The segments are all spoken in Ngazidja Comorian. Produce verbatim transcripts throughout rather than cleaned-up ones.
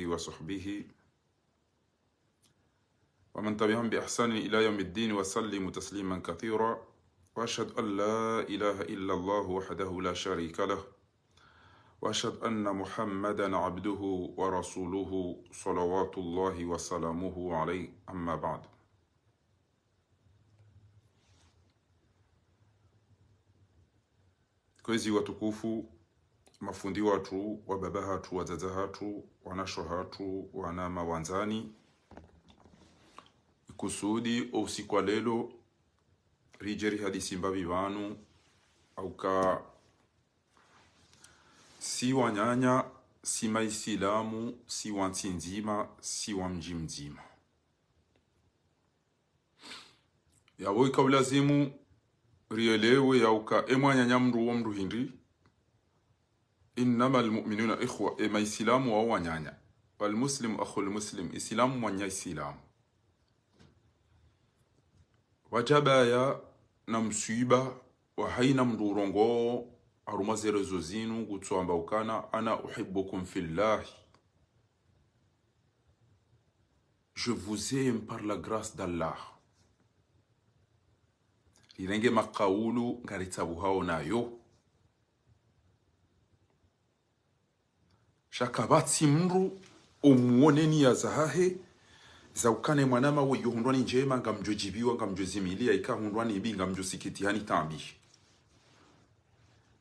وصحبه ومن تبعهم بإحسان إلى يوم الدين وسلم تسليما كثيرا. وأشهد أن لا إله إلا الله وحده لا شريك له. وأشهد أن محمدا عبده ورسوله صلوات الله وسلامه عليه. أما بعد. Kwezi watukufu, mafundi watru, wababa hatru, wadzadze hatru, wanashe hatru, wananya wandzani. Ikusudi o usiku wa leo ridje rihadisi mbapvi pvanu, hauka si wananya, si maisilamu, si wa ntsi ndzima, si wa mdji mdzima. Yapvo ika ulazimu rielewe yauka e mwananya mndru wo mndru hindri. إنما المؤمنون إخوة, e maisilamu wao wananya. والمسلم أخو المسلم, isilamu mwananya isilamu. Wajabaya na mswiba wa haina mndru urongoa harumwa ze réseaux zinu, kutsuamba ukana, أنا أحبكم في الله. Je vous aime par la grâce d'Allah. Rirenge makaulu ngaritsabuhao nayo. Sha kapvatsi mndru umuoneni ya zahahe, za ukana e mwananya we yo hundrwa ni ndjema, ngamdjo djibiwa, ngamdjo zimiliya, ika hundrwa ni mbi, ngamdjo sikitiha ni tambi.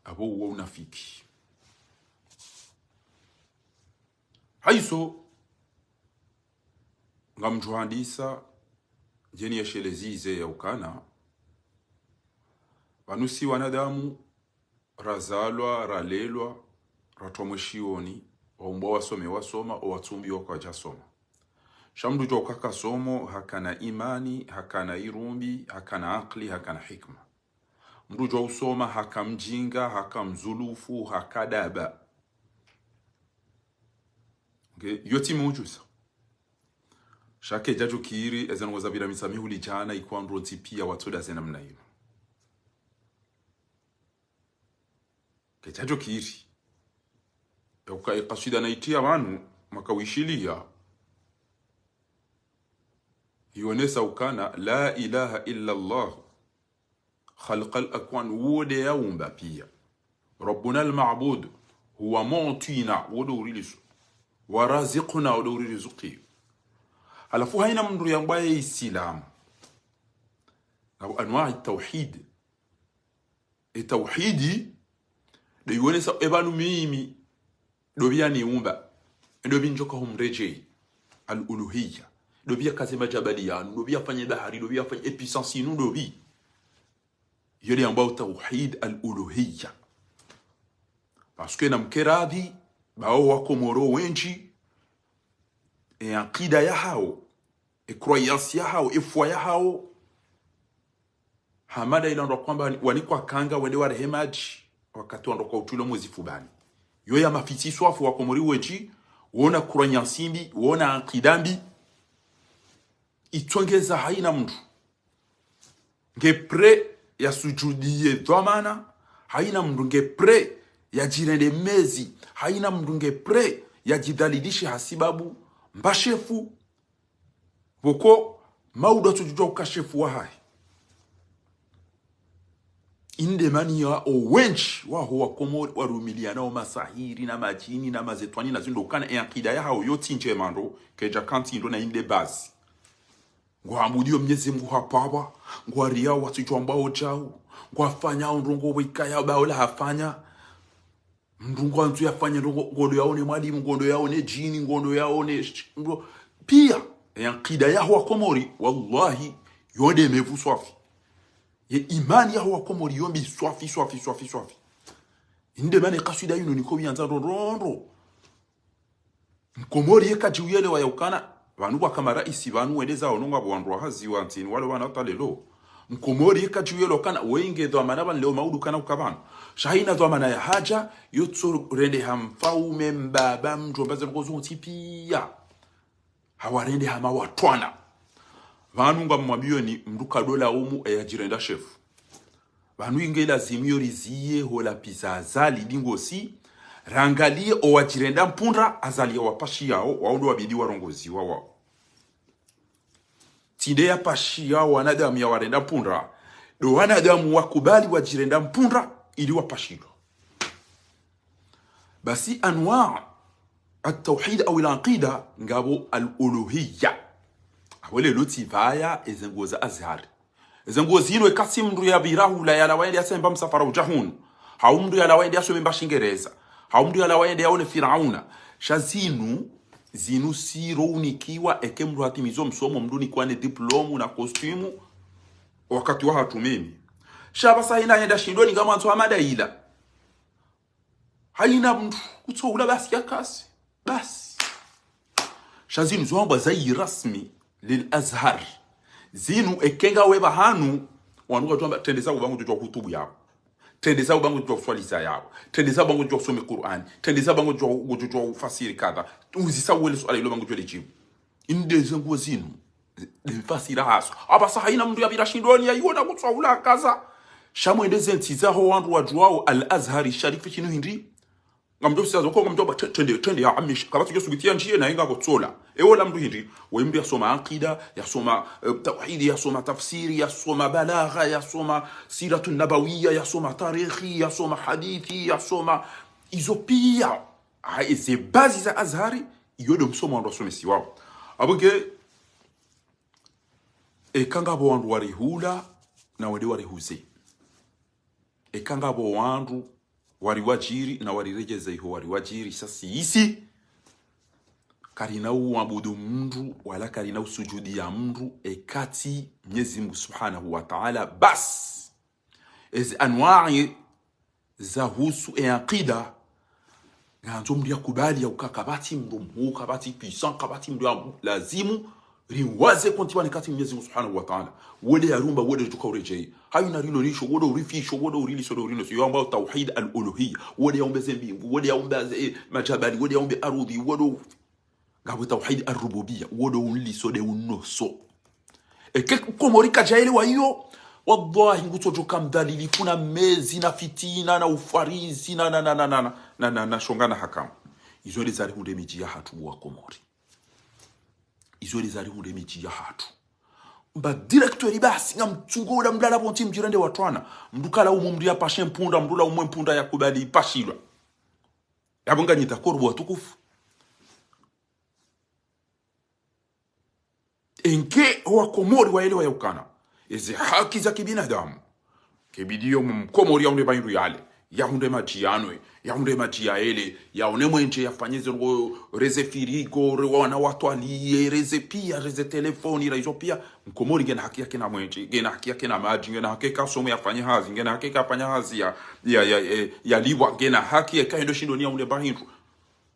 Apvo uwo unafiki. Haizo, ngamdjo handisa, djeni yeshelezi ze ya ukana, pvanu si wanadamu, razalwa, ralelwa, ratwamwe shioni, waumbwa wasome, wasoma, o watsumbi wakwadjasoma. Sha mndru djo uka kasomo, hakana imani, hakana irumbi, hakana akili, hakana hikma. Mndru djo usoma, haka mdjinga, haka mzulufu, haka daba. Okay? Yo tsi miujiza. Sha kedjadjo kiri, eze ndrongo zapvira mitsamihuli djana, ikwa ndro ntsi piya watsoda ze namna inu. Kedjadjo kiri. Yauka e kaswida naitiya pvanu, mwaka wishiliya. Yonesa ukana, لا إله إلا الله خلق الأكوان, wo nde yaumba piya. ربنا المعبود هو معطينا, wo nde uriliso. ورازقنا, wo nde uririzukiyo. Halafu haina mndru yambwa ye isilamu. Ngapvo anwaa tawhid. E tawhidi, nde yonesa e pvanu mimi, ndopvi yaniumba, ndopvi ndjoka humredjeyi, al-uluhiyya. Ndopvi yakaze majabali yanu, ndopvi yafanye bahari, ndopvi yafanye e puissance inu, ndopvi. Yo nde yambwao tawhid al-uluhiyya. Parce que namkeradhi, pvao wakomori wendji, e akida yahao, e croyance yahao, e foi yahao, hama nda ila wandru kwamba wani-, wanikwa kanga wende warehe madji, wakati wandru kwa utulo mwezi fubani. Yo ya mafitsi swafu wakomori wendji, wona croyance mbi, wona akida mbi, itsongeza haina mndru nge prêt yasujudiye dhwamana, haina mndru nge prêt yadjirende mezi, haina mndru nge prêt yadjidhalilishe hasibabu mbashefu. Pvoko maudu atsudjudjwa uka shefu wahahe. Inde mana ya owendji waho wakomori warumiliana o masahiri na madjini na mazetwani na zindru ukana e akida yahao yo tsi ndjema ndro, kedjaka ntsi ndro na inde bazi. Ngwamudio Mnyezi Mngu hapvapva, ngwariyao watsudjwambao djau, ngwafanyao ndrongo wekaya baola hafanya. Mndru ngwandzo yafanye ndrongo, ngondo yaone mwalimu, ngondo yaone djini, ngondo yaone sh-, ndo-, piya, e akida yaho wakomori, wallahi, yo nde mbovu swafi. Ye imani yaho wakomori yo mbi swafi, swafi, swafi, swafi. Inde mana e kaswida yinu niko pviyandza ndro, ndro, ndro. Mkomori yeka djiuyelewa ya ukana, pvanu pvwaka maraisi pvanu wendeza ono ngapvo wandru wa hazi wa ntsini wale wana hata leo. Mkomori yeka djiuyelewa ukana, wenge dhwamana pvanu leo maudu kana uka pvanu. Sha haina dhwamana yahadja, yo tso rendeha mfaume, mbaba, mdjomba, ze ndrongo zontsi piya. Hawarende hama watwana. Pvanu ngamwambiyoni mndru kadolaumu e yadjirenda shefu. Pvanu inge lazimu yo riziye ho lapviza Azali dingosi, Rangalie owadjirenda mpundra, Azali yawapashiyao, wao ndo wabidi warongoziwa wao. Tsi nde yapashiyao wanadamu yawarenda mpundra, ndo wanadamu wakubali wadjirenda mpundra, ili wapashilwa. Basi anwa at-tawhid au al-aqida ngapvo al-uluhiyya. Apvo leo tsi pvaya eze nguo za Azhari. Eze nguo zinu eka tsi mndru yapvira hula yalawa yende yasemba msafara udja hunu. Hau mndru yalawa yende yasome mba Shingereza. Hau mndru yalawa yende yaone Firauna. Sha zinu, zinu tsi ro unikiwa eke mndru hatimizo msomo mndru unikiwa ne diplôme na costume wakati wa hatru mimi. Sha pvasa hayina yenda shindoni ngamwandzo Hamada ila. Hayina mndru kutsohula basi yakasi. Basi. Sha zinu zohambwa zayi rasmi lil Azhar. Zinu eke ngawe pvahanu, wanu ngwadjo hamba, trendeza ubangu djodjo hutubu yawo. Trendeza ubangu djodjo huswaliza yawo. Trendeza ubangu djodjo husome Qur'an. Trendeza ubangu djodjo, djodjo hufasiri kadha. Uzisa wele suala ilo bangu djodjo lidjibu. Inde ze nguo zinu. Nde mfasira hazo. Apvasa hayina mndru yapvira shindoni yayiona kutsohula kaza. Sha mwende ze ntsi zaho wandru wadjuwao al-Azhari Sharifi shinu hindri. Ngamdjo husiya zo ko, ngamdjo hamba tre-, trende, trende ya amish. Kapvatsi djo subuti yandjiye naye ngapvo tsola. Ewo la mndru hindri. Woyi mndru yasoma aqida, yasoma, eh, tawhidi, yasoma tafsiri, yasoma balagha, yasoma siratu nabawiya, yasoma tarikhi, yasoma hadithi, yasoma izo piya. Ha, eze bazi za Azhari, iyo ndo msomo wandru wasomesiwao. Apvo nge, eka ngapvo wandru warihula, na wende warihuze. Eka ngapvo wandru wariwadjiri, na wariredjeze iho wariwadjiri, sha sisi karina uabudu mndru, wala karina usujudiya mndru, eka tsi Mnyezi Mngu Subhanahu wa Ta'ala, basi. Ezi anwa'i zahusu e aqida, ngandzo mndru yakubali ya uka kapvatsi mndru mhuu, kapvatsi puissant, kapvatsi mndru ya lazimu riwaze konti pvanu eka tsi Mnyezi Mngu Subhanahu wa Ta'ala. Wo nde yarumba, wo nde ridjo uka uredjeyi. Hayina rilo nisho, wo nde urifisho, wo nde uriliso, wo nde urinoso. Yo wambwao tawhid al-uluhiyya. Wo nde yaumbe ze mbingu, wo nde yaumbe ze, eh, majabali, wo nde yaumbe arudhi, wo nde u-, ngapvo tawhid ar-rububiyya, wo nde unliso nde unoso. Eke Komori kadjaelewa iyo, wallahi ngutsodjo ka mdhalilifu na mezi na fitina na ufarizi na, na, na, na shonga na hakamu. Izo nde zarihundre midji yahatru wa Komori. Izo nde zarihundre midji yahatru. Mba directeur basi ngamtsungo ula mlala pvontsi mdjirende watwana. Mndru kala umwe mndru yapashe mpundra, mndru la umwe mpundra yakubali ipashilwa. Yapvo nganyi d'accord watukufu. Enge owa Komori waelewa ya ukana ezi haki za kibinadamu, kebidi yo Mkomori yahundre bahindru yale, yahundre madji yanwe, yahundre madji yaele, yaone mwenje, yafanye ze ndrongo, reze firigo, re wana watwaliye, reze piya, reze telefoni, ra izo piya. Mkomori ngena haki yake na mwenje, ngena haki yake na madji, ngena haki yake asome yafanye hazi, ngena haki yake afanya hazi ya, ya, ya, eh, yalipvwa, ngena haki yake hendo shindoni yahundre bahindru.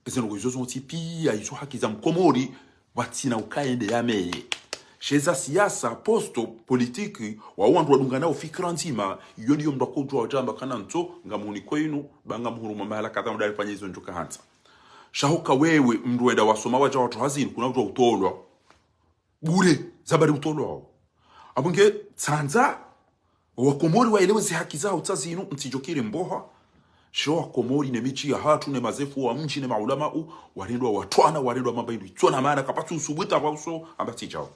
Ezi ndrongo izo zontsi piya izo haki za Mkomori, watsina uka yende yameye. She za siasa, posto, politiki, wa wandru wadunganao fikira ndzima, iyo ndiyo mndru akodjuwa wadjamba kana ntso, ngamhuni kwenu, ba ngamhuruma mahala kadha mndru alifanya izo ndjo kahandza. Sha huka wewe, mndru wenda wasoma wadja watru hazini, kuna udjuwa utolwa. Bure, zabari utolwa wao. Apvo nge tsandza, owa Komori waelewe ze haki zaho tsa zinu, mtsidjo kiri mboha. Sho wa Komori ne midji yahatru, ne mazefu wa mdji, ne maulamau, warendwa watwana, warendwa mamba indru itsona maana, kapvatsi usubuti apva uso, amba tsidjao.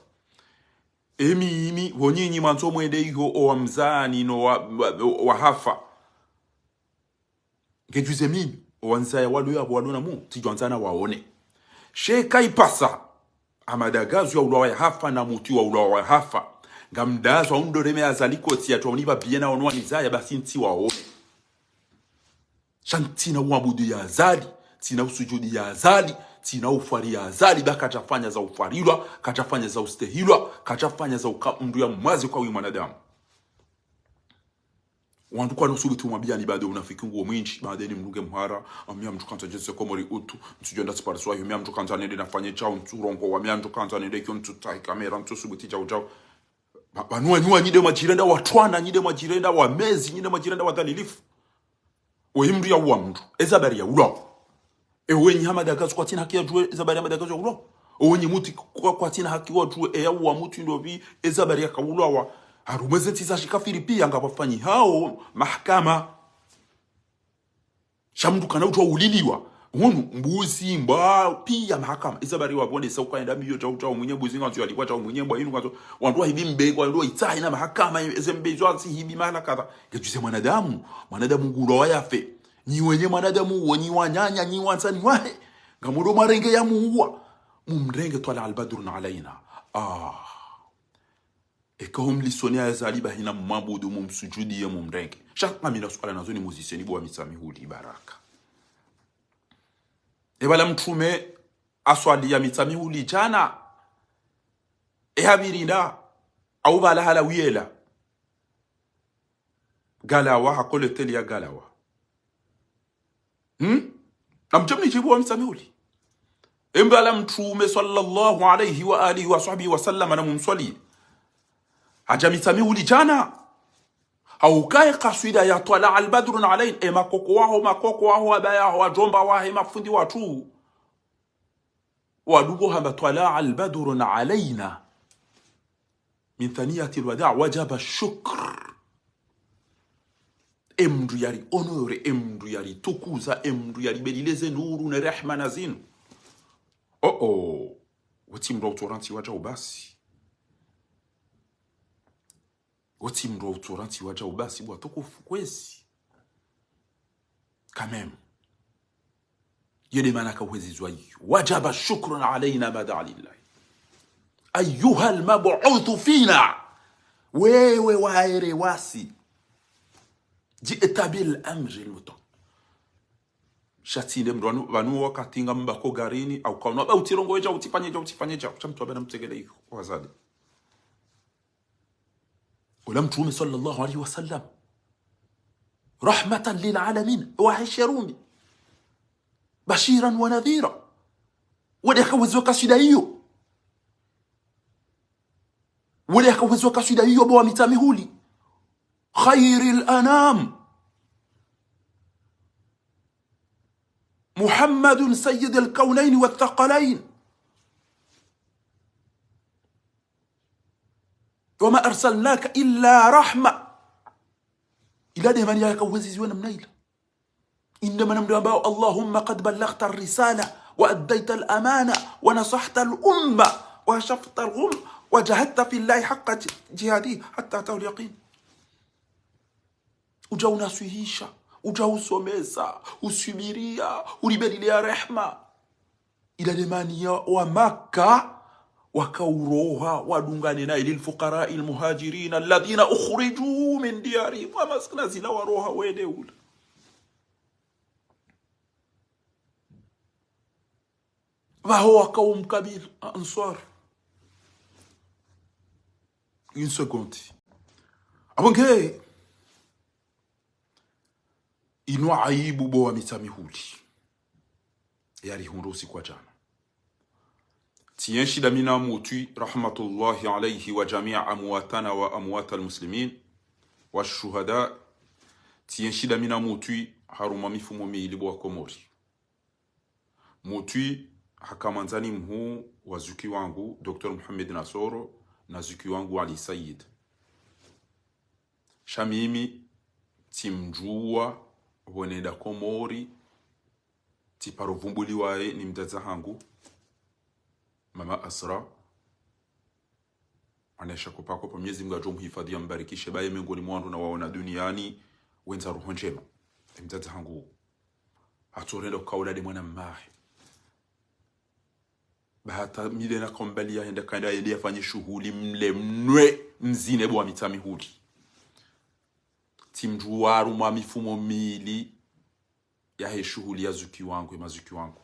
Emi, imi, pvo nyinyi mwandzo mwende iho owa mzani, no wa, wa, wa hafa. Ngedjuze mimi, owandzaya walo yapvo walo na mu, tsidjwandzana waone. She kaipasa, Ahamada Gazou yaulwa wa yahafa na Mutwi waulwa wa yahafa. Ngamdazo aundoreme Azali kotsi yatru auni pvapviye na ono wanizaya basi ntsi waone. Sha ntsina uabudu ya Azali, ntsina usujudi ya Azali, ntsina ufwari ya Azali, ba kadjafanya za ufwarilwa, kadjafanya za ustehilwa, kadjafanya za uka mndru ya mwazi kwa wi mwanadamu. Wandru kwano subuti umwambiyani baada unafiki nguo mwindji, baada ni mdunge mhara, ami amdru kandza ndjeze Komori utu, ntsudjo nda tsipariswa yo, mi amdru kandza nende nafanye djau, ntsurongowa, mi amdru kandza nende kio, ntsutahi kamera, ntsusubuti djau djau. Ba, ba nuwa, nuwa, nyi nde mwadjirenda watwana, nyi nde mwadjirenda wamezi, nyi nde mwadjirenda wadhalilifu. Oyi mndru yauwa mndru, eza habari yaulwa. Ewe nyi Ahamada Gazou kwatsina haki yadjuwe eza habari ya Ahamada Gazou yaulwa. Ewe nyi Mutwi kwa, kwatsina haki wadjuwe eyauwa Mutwi ndopvi, eza habari yakaulwa wa. Harumwa eze ntsi za shikafiri piya ngapvafanyihao mahakama. Sha mndru kana utwa uliliwa. Hunu, mbuzi, mbwa, piya mahakama. Isa bari wapvonesa ukaenda mbio tshau tshau mwenye mbuzi ngandzo yalipvwa tshau mwenye mbwa inu ngandzo. Wandru wahibi mbe, wandru waitsahi na mahakama, eze mbe izo azihibi mahala kadha. Ngejuze mwanadamu, mwanadamu ngulwa wayafe. Nyi wenye mwanadamu uwo, nyi wananya, nyi wandzani wahe. Ngamdjo mwarenge ya muwa. Mumrenge twala al-badru alaina. Ah. Eka humlisoni ya zaliba hina mwabudu mumsujudiye mumrenge. Sha ngamina suala nazo nimuziseni bo wa Mitsamihuli baraka. Eba la mtrume aswali ya Mitsamihuli djana. Eha birinda. Au bala hala wiyela. Galawa, hakole teli ya galawa. Hmm? Namdje mnijibu wa Mitsamihuli. Emba la mtrume swallallahu alayhi wa alihi wa sahbihi wa sallam na mumswali. Hadja Mitsamihuli djana. Haukaye kaswida ya twala al-badru alaina. E makoko waho, makoko waho, wabaya waho, wadjomba wahe, mafundi watru. Wadugo hamba twala al-badru alaina. Min thaniyati al-wada' wajaba shukr. Emndru yari honore, emndru yari tukuza, emndru yari belileze nuru ne rehma na zinu. Oh oh. Wotsi mndru wa utsoranti wadja ubasi. Wotsi mndru wa utsoranti wadja ubasi bwa tukufu kwezi. Quand même. Yede mana kauhwezizwa iyo. Wajaba shukrun alaina ma daa lillahi. Ayyuha al-mab'uthu fina. Wewe waere wasi. Ji'ta bil amri al-muta. Sha tsi nde mndru wanu, wanu wakati ngamba ko garini, au kaunu, aba utsirongo wedja, utsifanye dja, utsifanye dja. Sha mndru aba na mtegele iyo, wazade. Ola mtrume swallallahu alayhi wa sallam. Rahmatan lil alamin. Wahesherumi. Bashiran wa nadhira. Wade akawezwa kaswida iyo. Wade akawezwa kaswida iyo bo wa Mitsamihuli. Khairil anam. محمد سيد الكونين والثقلين. وما أرسلناك إلا رحمة. Ila demani yakawezizwa namna ila. Inde mana mndru ambao, اللهم قد بلغت الرسالة وأديت الأمانة ونصحت الأمة وكشفت الغمة وجاهدت في الله حق ج-، جهاده حتى أتاه اليقين. Udja unaswihisha, udja usomesa, uswubiriya, uribelile ya rehma. Ila demani ya wa Makka, wakauroha, wadungane na للفقراء المهاجرين الذين أخرجوا من ديارهم. Wa maskina zila waroha wende ula. Pvaho wakao mkabila, Answar. Une seconde. Abo nge, inu aibu bo wa Mitsamihuli. Yarihundru usiku wa djana. Tsiyenshi damina mutwi, rahmatullahi alayhi wa jamia amwatana wa amwata al-muslimin, wa shuhada. Tsiyenshi damina mutwi, harumwa mifumo mili bo wa Komori. Mutwi haka mwandzani mhuu wa zuki wangu, Docteur Mohamed Nasoro, na zuki wangu Ali Said. Sha mimi, tsimdjuwa, pvo nenda Komori, tsiparo pvumbuliwa ye ni mdzadze hangu, Mama Asra. Anesha kopako pvo Mwenyezi Mungu adjo muhifadhwi yambarikishe, baye mengoni mwa wandru nawaona duniani, wendza roho ndjema. Ye mdzadze hangu. Hatsorenda ukaula nde mwana mmahe. Ba hata mi nde nakombali yahenda kaenda yende yafanye shuhuli mle mnwe mzine bo wa Mitsamihuli. Tsimdjuwa harumwa mifumo mili yahe shuhuli ya zuki wangu, ye mazuki wangu.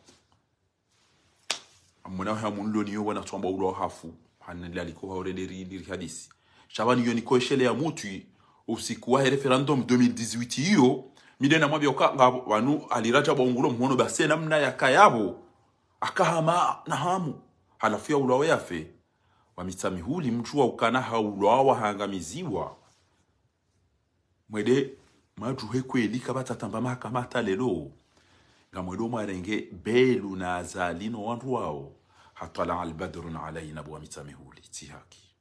Amwona hamu nilo niyo wana tswamba ulo hafu. Hanila liko ha orede ri, ri, ri hadisi. Sha pvanu iyo nikoeshele ya mutwi, usiku wahe référendum deux mille dix-huit iyo, mi nde namwambia uka nga pvanu Ali Radjabu ungulo mhono basi namna yakaya pvo. Akahama na hamu. Halafu yaulwa we yafe. Wa Mitsamihuli mdjuwa ukana haulwa wahangamiziwa. Mwende, mwadjuhe kweli kapvatsi tamba mahakama hata lelo. Ngamwendo mwarenge Belu na Azali no wandru wao. Hatwala al-badru alaina bo wa Mitsamihuli. Tsi haki.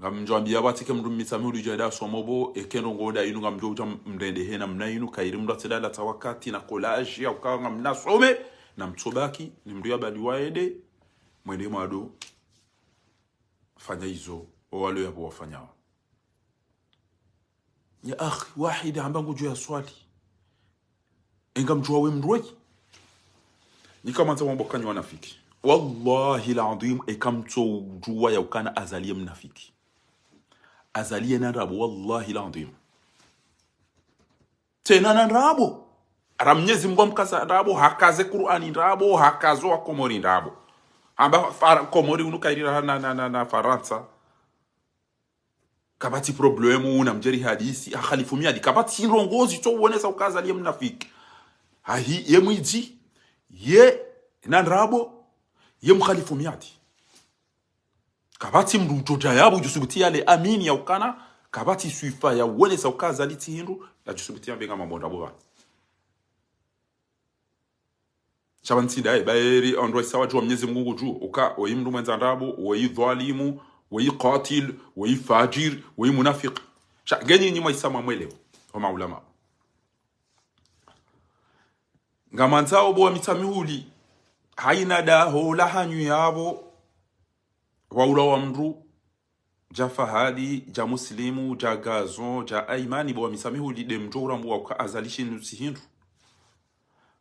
Ngamdjo wambia pvatsike mndru Mitsamihuli udja enda yasome pvo, eka ndrongoo nda inu ngamdjo udja mrende hena mna inu, kayiri mndru atsenda latsa wakati na collège, ya uka ngamna some, na mtsobaki, ni mndru ya bali waende, mwende mwado fanya izo, owalo yapvo wafanyao. Ya akhi, wahidi hamba ngudjo yaswali. Enga mdjuwa we mndru weyi. Nyi kamwandza wambo kanyi wanafiki. Wallahi l'adhwim, eka mtsodjuwa ya ukana Azali ye mnafiki. Azali yena ndrabo, wallahi l'adhwim. Tsena na ndrabo. Ara Mnyezi Mungu amkaza ndrabo, hakaze Kur'ani ndrabo, hakazo wa Komori ndrabo. Hamba Far-, Komori unu kayiri raha na, na, na, na Farantsa. Kapvatsi problème, una mdjeri hadisi, ha khalifu miadi. Kapvatsi ndrongoo zitso uonesa uka Azali ye mnafiki. Hayi, ye mwidzi, ye na ndrabo, ye mkhalifu miadi. Kapvatsi mndru udjo dja yapvo udjo subuti yale amini ya ukana, kapvatsi swifa ya uonesa uka Azali tsi hindru, ya udjo subuti yambe ngamambo ndrabo pvanu. Sha pvanu tsi ndaye, bayeri ondro isa wadjuwa Mnyezi Mungu ngudjuo, uka, weyi mndru mwendza ndrabo, weyi dhwalimu, weyi katil, weyi fajir, weyi munafiki. Sha, nge nyinyi mwaisa mwamwelewa, o maulama. Ngamwandzao pvo wa Mitsamihuli, hayina daho la hanyu yapvo, waulawa mndru, dja Fahadi, dja Muslimu, dja Gazon, dja Aimani, pvo wa Mitsamihuli nde mdjo urambuwa uka Azali shinu tsi hindru.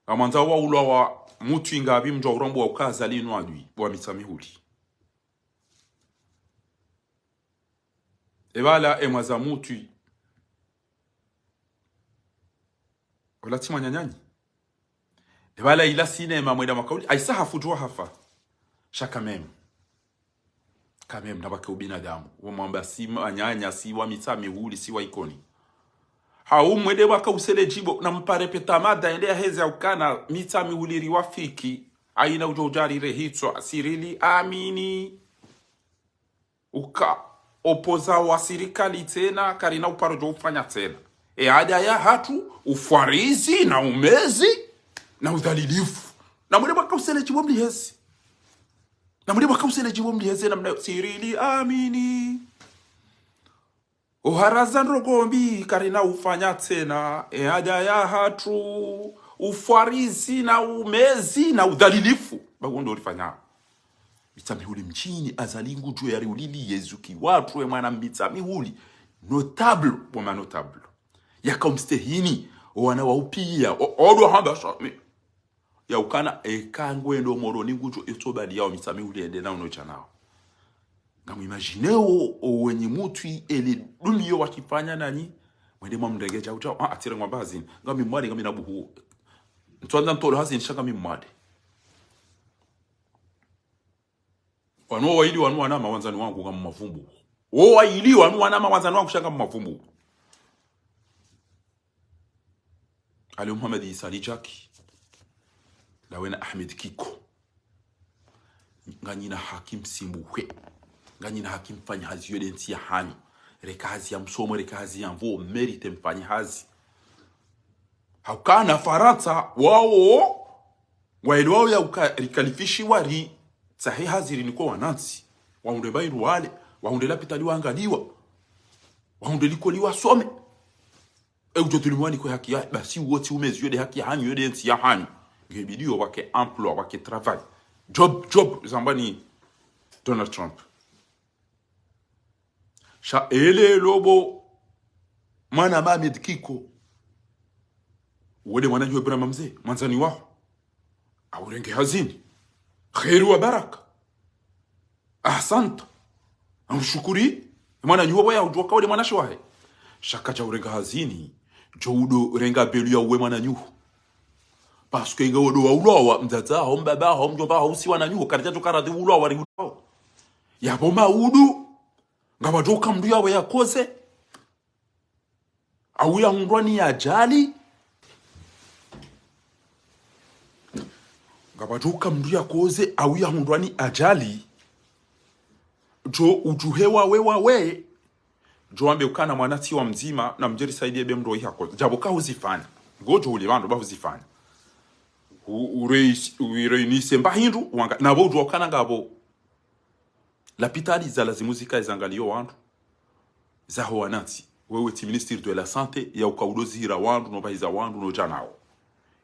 Ngamwandzao waulawa mutwi ngapvi mdjo urambuwa uka Azali inu adui, pvo wa Mitsamihuli. Epvala emwaza mutwi. Ola tsi mwananyanyi. Epvala ila sinema mwenda makauli, ayisa hafu djuwa hafa. Sha quand même. Quand même, na pvwake ubinadamu. Wo mwamba si mwananya, si wa Mitsamihuli, si wa Ikoni. Hau mwende pvwaka usele djibo, na mpare peta mada, yende yaheze ya ukana, Mitsamihuli riwafiki. Hayina udjo udjarire hitswa, sirili, amini. Uka, opposant wa sirikali tsena, karina uparo djo ufanya tsena. E ada yahatru, ufwarizi, na umezi, na udhalilifu. Na mwende pvwaka usele djibo mliheze. Na mwende pvwaka usele djibo mliheze, na mna sirili, amini. Uharaza ndrongoo mbi karina ufanya tsena, e ada yahatru, ufwarizi na umezi na udhalilifu. Ba wo ndo rifanya. Mitsamihuli mdjini, Azali ngudjuo yari ulili yezuki watru e mwana Mitsamihuli. Notable, pvo ma notable. Yaka umstehini, o wana wa upiya, o, odo hamba sha, mi, ya ukana, eka ngwendo Moroni ngudjo, yotso bali yao Mitsamihuli yende na uno dja nao. Ngamu imagine o, o wenyi mutwi ele dumiyo wakifanya nanyi, mwende mwamrenge djau djau, ah, atsire ngwamba hazini. Ngami mwade, ngami na buhu. Ntswandza ntolo hazini, sha ngami mwade. Wanu wayili wanu wana mawandzani wangu ngamu mavumbu. Wo wayili wanu wana mawandzani wangu sha ngamu mavumbu. Ali Muhammad Isa Ali Jaki. Lawe na Ahmed Kiko. Nganyina haki msimbuhe. Nganyina haki mfanye hazi yo nde ntsi yahanyu. Reka hazi ya msomo, reka hazi ya mvo, mérite mfanye hazi. Haukana Farantsa, wawo, waelewa ya uka rikalifishiwa ritsahe hazi rinikwe wanantsi. Wahundre mbayi ruwale, wahundre lapitali wangaliwa, wahundre likoli wasome. E udjo tulimu wanikwe haki ya, basi wo tsi umezi yo nde haki yahanyu, yo nde ntsi yahanyu. Nge bidi yo wake emploi, wake travail. Job, job, zamba ni Donald Trump. Sha elelo bo mwana Mohamed Kiko. Wo nde mwananyaho Ibrahima Mze, mwandzani waho. Aurenge hazini. Kheri wa baraka. Ahsanta. Amshukuri. Mwananyaho bo ya udjuwa ka wo nde mwanashe wahe. Sha kadja urenga hazini. Djo udo renga belu ya uwe mwananyaho. Parce que nge wo ndo waulawa, mdzadze haho, mbaba haho, mdjomba haho, usi wananyaho, karidja djo karadhi ulawa, wari ulawa. Yapvo maudu, ngapvadjo uka mndru yawe yakoze, au yahundrwa ni ajali. Ngapvadjo uka mndru yakoze, au yahundrwa ni ajali. Djo udjuhe wawe wawe. Djo wambe ukana mwana tsi wa mdzima, na mdjeri saidi ebe mndru ihakoze. Djapvo kahuzifanya. Ngodjo ule wandru bahuzifanya. U-, ureis-, uireunise mba hindru, wanga, napvo udjuwa ukana ngapvo lapitali za lazimu zikaye zangaliyo wandru. zaho wanantsi. Wewe tsi ministre de la santé, ya uka udo zihira wandru, no pvahiza wandru, no dja nawo.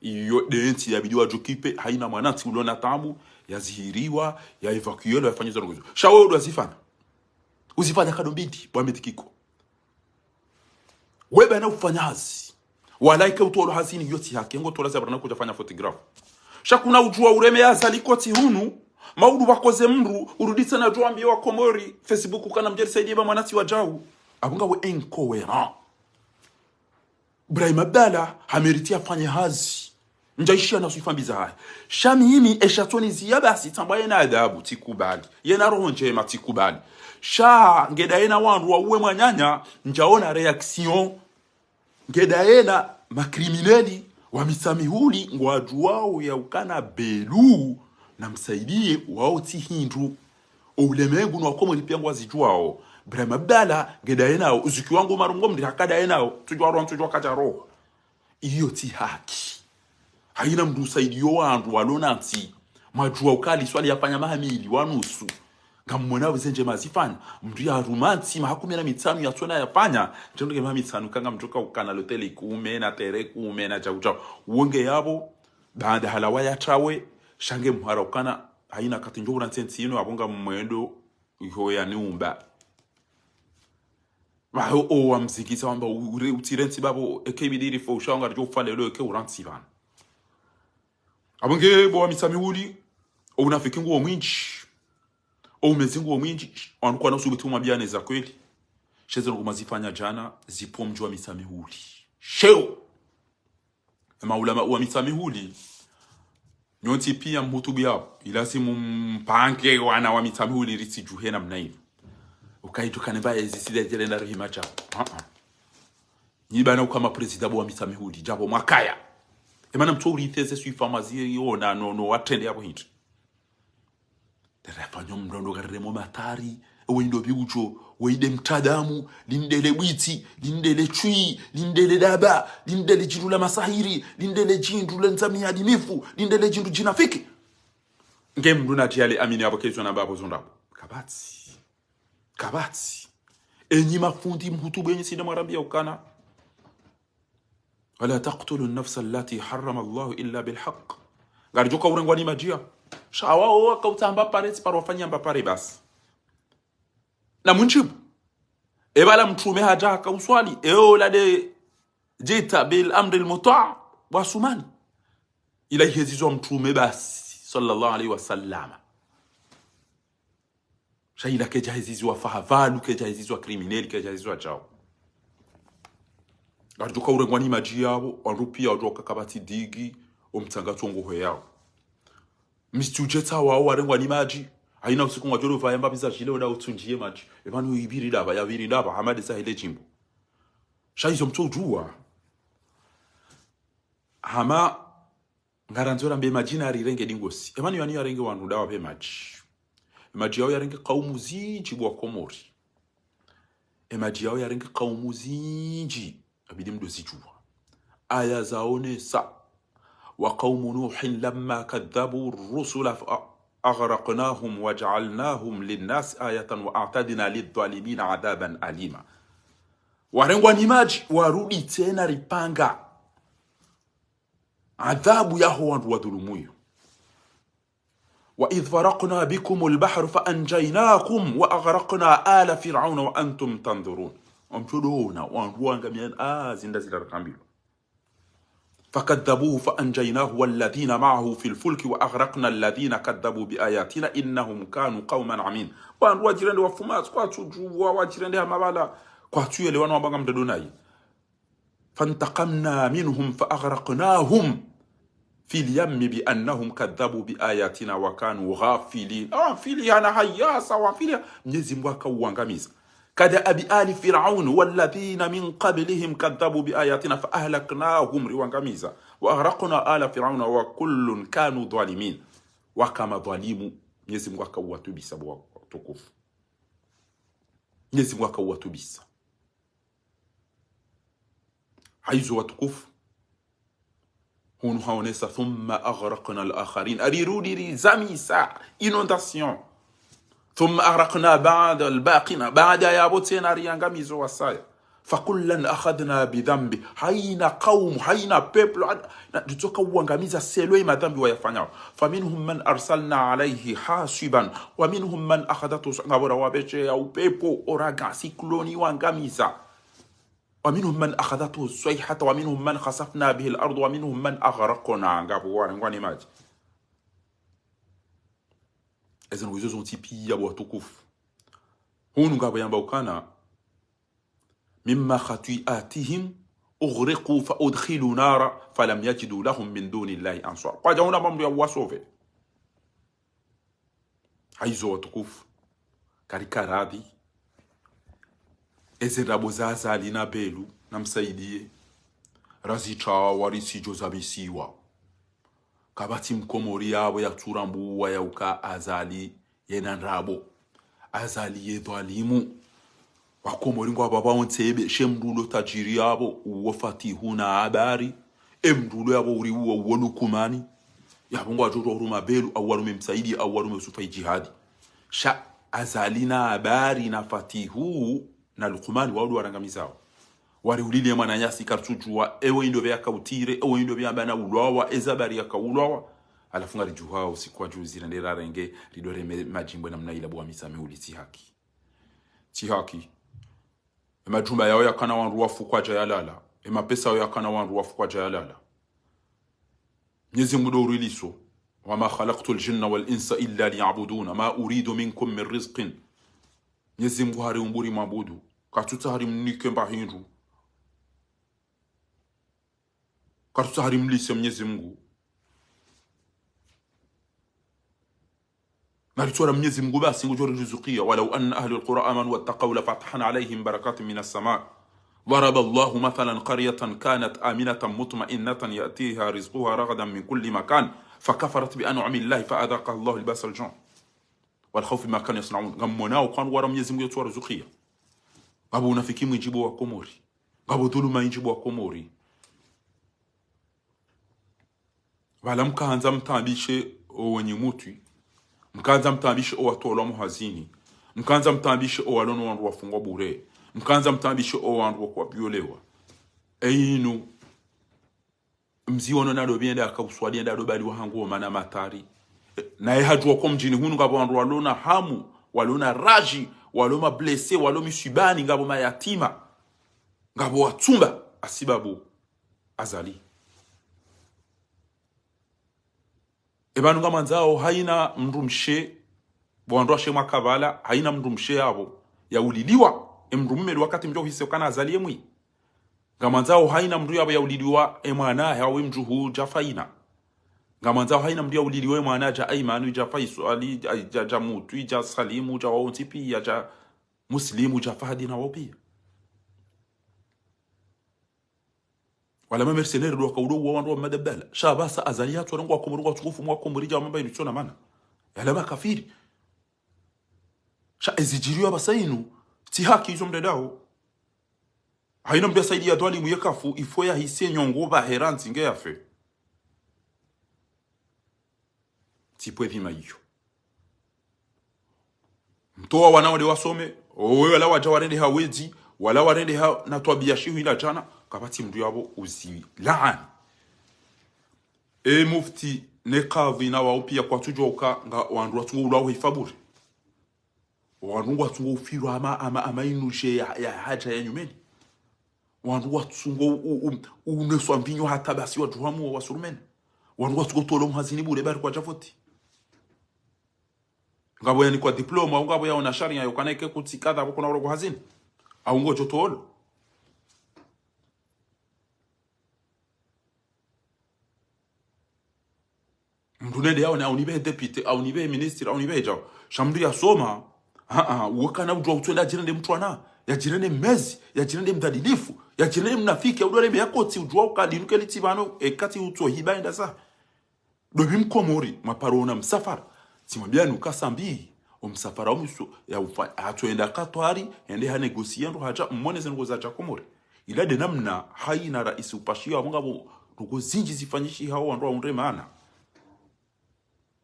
Iyo de ntsi yabidi wadjukipe, haina mwanantsi ulo na taabu, yazihiriwa, ya évacuer, ya fanywa zo ndrongo zo. Sha wewe udo zifanya. Uzifanya kado mbidi, bwa medikiko. Weba na ufanya hazi. Wala ike utolwa hazini yo tsi haki, ngo tolwa zabra na kudja fanya photographe. Sha kuna udjuwa ureme ya zali kotsi hunu, maudu wakoze mdru, uruditse na djuwa mbiye wa Komori, Facebook kana mdjeri saidi ba mwanantsi wadjau. Abo ngawe incohérent. Ibrahim Abdallah, ha mérite yafanye hazi. Ndja ishiya na swifa mbi zahahe. Sha mimi, esha tsoni ziya basi, tsamba yena adabu, tsikubali. Yena roho ndjema, tsikubali. Sha, ngeda yena wandru wa uwe mwananya, ndjaona réaction. Ngeda yena makrimineli wa Mitsamihuli ngwadjuwao ya ukana Belu na Msaidiye wao tsi hindru. O ulemengu no wakomori piya ngwazidjuwao. Ibrahim Abdallah ngeda yenao, uzuki wangu marungo mdri hakada yenao, tsudjuwa roho, tsudjuwa kadja roho. Iyo tsi haki. Haina mdru usaidiyo wandru walo na ntsi. Mwadjuwa ukali swali yafanya maha mili wa nusu. Ngamwona wize ndjema zifanya. Mdru ya ruma ntsi maha kume na mitsanu ya tsona yafanya. Ndjendo nge maha mitsanu kanga mdru ka ukana loteli kume na tere kume na djau djau. Wonge yabo, baanda halawa ya trawe, sha nge mhara ukana, haina kati ndjo urantsi entsi inu, abo ngamwendo, iho ya niumba. Baho o wa mzikisa wamba u-, ure-, utsire ntsi babo, eke ibidi rifo usha wanga ridjo ufa lelo eke urantsi bana. Abo nge bo wa Mitsamihuli, o unafiki nguwo mwindji. O umezi nguwo mwindji, wandru kwana usubuti umwambiyane za kweli. Sha ze ndrongo mwazifanya djana, zipvo mdji wa Mitsamihuli. Sheo! Ema ulama wa Mitsamihuli, nyontsi piya mhutubu yao, ilazimu mpange wana wa Mitsamihuli ritsidjuhe namna inu. Ukayi tukane ba ezi sida djele na rehima djao. Ah, ah. Nyi bana ukama prezida bo wa Mitsamihuli, djabo mwakaya. Ema na mtso uriteze swifa mwazi yona no, no watrende yabo hindri. Dere fanyo mrondo garire mo matari, ewe indo biujo, we ide mtadamu, lindele bwiti, lindele chui, lindele daba, lindele djindru la masahiri, lindele djindru la nzami ya dimifu, lindele djindru djinafiki. Nge mdru na djiyale amini abo kezo na babo zondabo. Kabatsi. Kabatsi. Enyi mafundi mhutubu enyi sinde mwarambiya ukana. ولا تقتلوا النفس التي حرم الله إلا بالحق. Ngaridjo ka urengwa ni madjiya. Sha wawo waka utamba pare, tsi paro wafanya mba pare basi. Na mundjibu. Ebala mtrume hadja haka uswali. Eo la de جئت بالأمر المطاع wa sumani. Ila ihezizwa mtrume basi, صلى الله عليه وسلم. Sha ila kedja hezizwa fahavalu, kedja hezizwa krimineli, kedja hezizwa djao. Ngaridjo ka urengwa ni madji yabo, wandru piya wadjo ka kabatsi digi, o mtsanga tsongo hwe yao. Misi udjetsa wao warengwa ni madji, haina usiku ngwadjo rovaya mba biza djile oda utsundjiye madji. Epvanu ibiri daba, ya biri daba, hamade sa hele djimbo. Sha izo mtso udjuwa. Hama ngarandzo rambe madji na rirenge dingosi. Emani yani yarenge wandru dawa pve madji. Emadji yao yarenge kaumu zindji bo wa Komori. Emadji yao yarenge kaumu zindji. Abidi mdo zidjuwa. Aya zaonesa. وقوم نوح لما كذبوا الرسل فأغرقناهم وجعلناهم للناس آية وأعتدنا للظالمين عذابا أليما. Warengwa ni madji, warudi tsena ripanga adhabu yaho wandru wadhulumu iyo. وإذ فرقنا بكم البحر فأنجيناكم وأغرقنا آل فرعون وأنتم تنظرون. Omtsodo ona, wandru wangamiya, ah, zinda zila rakambilwa. فكذبوه فأنجيناه والذين معه في الفلك وأغرقنا الذين كذبوا بآياتنا إنهم كانوا قوما عمين. Wandru wadjirende wafuma, kwatsudjuwa, wadjirende hamabala, kwatsuyelewa no wabanga mdado nayi. فانتقمنا منهم فأغرقناهم في اليم بأنهم كذبوا بآياتنا وكانوا غافلين. Ah, fili hana hayasa wa fili. Mnyezi Mungu haka uwangamiza. كدأب آل فرعون والذين من قبلهم كذبوا بآياتنا فأهلكناهم, riwangamiza. وأغرقنا آل فرعون وكل كانوا ظالمين. Waka madhwalimu. Mnyezi Mungu haka uwatubisa bo watukufu. Mnyezi Mungu haka uwatubisa. Haizo watukufu. Hunu haonesa, ثم أغرقنا الآخرين. Arirudi rizamisa, inondation. ثم أغرقنا بعد الباقين. Baada yapvo tsena riangamiza wasaya. فكلا أخذنا بذنبه. Hayina kaumu, hayina peuple, na, ritsoka uangamiza selon ye madhambi wayafanyao. فمنهم من أرسلنا عليه حاصبا ومنهم من أخذته الص-, ngapvo rawapvesheya upepvo, ouragan, cyclone, iwangamiza. ومنهم من أخذته الصيحة ومنهم من خسفنا به الأرض ومنهم من أغرقنا. Ngapvo warengwa ne madji. Ezi ndrongoo izo zontsi piya bo watukufu. Hunu ngapvo yamba ukana, مما خطيئاتهم أغرقوا فأدخلوا نارا فلم يجدوا لهم من دون الله أنصارا. Kwadja huna mambo ya wasauver. Hayizo watukufu, karikaradhi. Eze ndrabo za Azali na Belu, namsaidiye. Razitsawa risidjo zamisiwa. Kapvatsi mkomori yapvo yatsurambuwa ya uka Azali yena ndrabo. Azali ye dhwalimu. Wakomori ngwapvo pvao ntsebe, she mndru ulo tajiri yapvo, uwo Fatihu na Habari. E mndru ulo yapvo uri uwo, uwo Lukumani. Yapvo ngwadjo uruma Belu, au warume Msaidie, au warume Yusufa Idjihadi. Sha Azali na Habari na Fatihu na Lukumani, wao ndo warangamizao. Wari ulile mwananyasi karitsudjuwa, ewe indo pve yakautire, ewe indo pve yamba na ulwawa, eza Habari yakaulwawa. Halafu ngaridjuha usiku wa juzi, rende rarenge, ridore me-, madjimbwe namna ila bo wamisamihi uli tsi haki. Tsi haki. E majumba yao yakana wandru wafu kwadja yalala. E mapesa yao yakana wandru wafu kwadja yalala. Mnyezi Mungu ndo uriliso. وما خلقت الجن والإنس إلا ليعبدون ما أريد منكم من رزق. Mnyezi Mungu hariumbu rimwabudu. Katsutsaha rimnike mba hindru. Katsutsaha rimlise Mnyezi Mungu. Ngaritsora Mnyezi Mungu basi ngudjo ririzukiya. ولو أن أهل القرى آمنوا واتقوا لفتحنا عليهم بركات من السماء. ضرب الله مثلا قرية كانت آمنة مطمئنة يأتيها رزقها رغدا من كل مكان فكفرت بأنعم الله فأذاقها الله لباس الجوع والخوف بما كانوا يصنعون. Ngamwonao kwandru wara Mnyezi Mungu yatsuwaruzukiya. Ngapvo unafiki mwindji bo wakomori. Ngapvo dhuluma indji bo wakomori. Pvala mkahandza mtaabishe owenyi mutwi. Mkahandza mtaabishe owatolwa muhazini. Mkahandza mtaabishe owalono wandru wafungwa bure. Mkahandza mtaabishe owandru wakwapviolewa. Eyinu, mzi wono nado pvi yende yakauswali yende yado baliwa hangu omana matari. E, naye hadjuwa ko mdjini hunu ngapvo wandru walona hamu, walona raji, walo mablessé, walo miswibani, ngapvo mayatima, ngapvo watsumba, hasibabu Azali. Epvanu ngamwandzao hayina mndru mshe, bo wandru washe mwaka pvala, hayina mndru mshe yapvo yauliliwa, emndru mme wakati mdjo hise ukana Azali emwi. Ngamwandzao hayina mndru yapvo yauliliwa emwana yawe mdjuhu dja Faina. Ngamwandzao hayina mndru yauliliwa emwana dja Aimanu, dja Faiswali, dja, dja, dja Mutwi, dja Salimu, dja wawontsi piya, dja Muslimu, dja Fahadi na wao piya. Wala ma mercenaires ndo wakaulo uwa wandru wa madabdala. Sha pvasa Azali yatsu warongoa wakomori, ngwatsungo ufumu wakomori dja wamamba inu tsona mana. Yala makafiri. Sha ezidjiriyo pvasa inu, tsi haki izo mndru ndao. Hayina mndru yasaidiya dhwalimu yekafu, ifo yahise nyongo pvahe randzi nge yafe. Tsipvo edhima iyo. Mtowa wana wale wasome, owe wala wadja warendeha wedzi, wala warendeha na twabiya shihu ila djana, kapvatsi mndru yapvo uzilaani. E mufti ne kadhi na wao piya kwatsudjuwa uka nga wandru watsungo ulwawa ifa bure. Wandru ngwatsungo ufirwa ama, ama, ama inu dje ya, ya hadja ya nyumeni. Wandru ngwatsungo u, u, u, uneswa mvinyo hata basi wadjuhamu wa wasurumeni. Wandru ngwatsungo tolo muhazini bure bari kwadja voti. Ngapvo yanikwa diploma, au ngapvo yaona sharia yokana ike kutsi kadha pvo kuna urongo hazini. Au ngodjo tolo. Mndru nende yaone, au nipve député, au nipve ministre, au nipve djao. Sha mndru yasoma, ha, ha, uwe kana udjuwa utsuenda yadjirende mtrwana, yadjirende mmezi, yadjirende mdhalilifu, yadjirende mnafiki, ya udwale mbe yakotsi udjuwa uka dinu keli tsi pvanu, ekati utso hiba enda sa. Dopvi mkomori, mwaparo ona msafara. Tsimwambiyani uka Sambi, omsafara omwiso, ya ufa, hatsoenda Katwari, hende ha négocier ndo hadja, mmone ze ndrongoo zadja Komori. Ila nde namna hayina raisi upashiyo apvo ngapvo ndrongoo zindji zifanyishihao wandru waundre mana.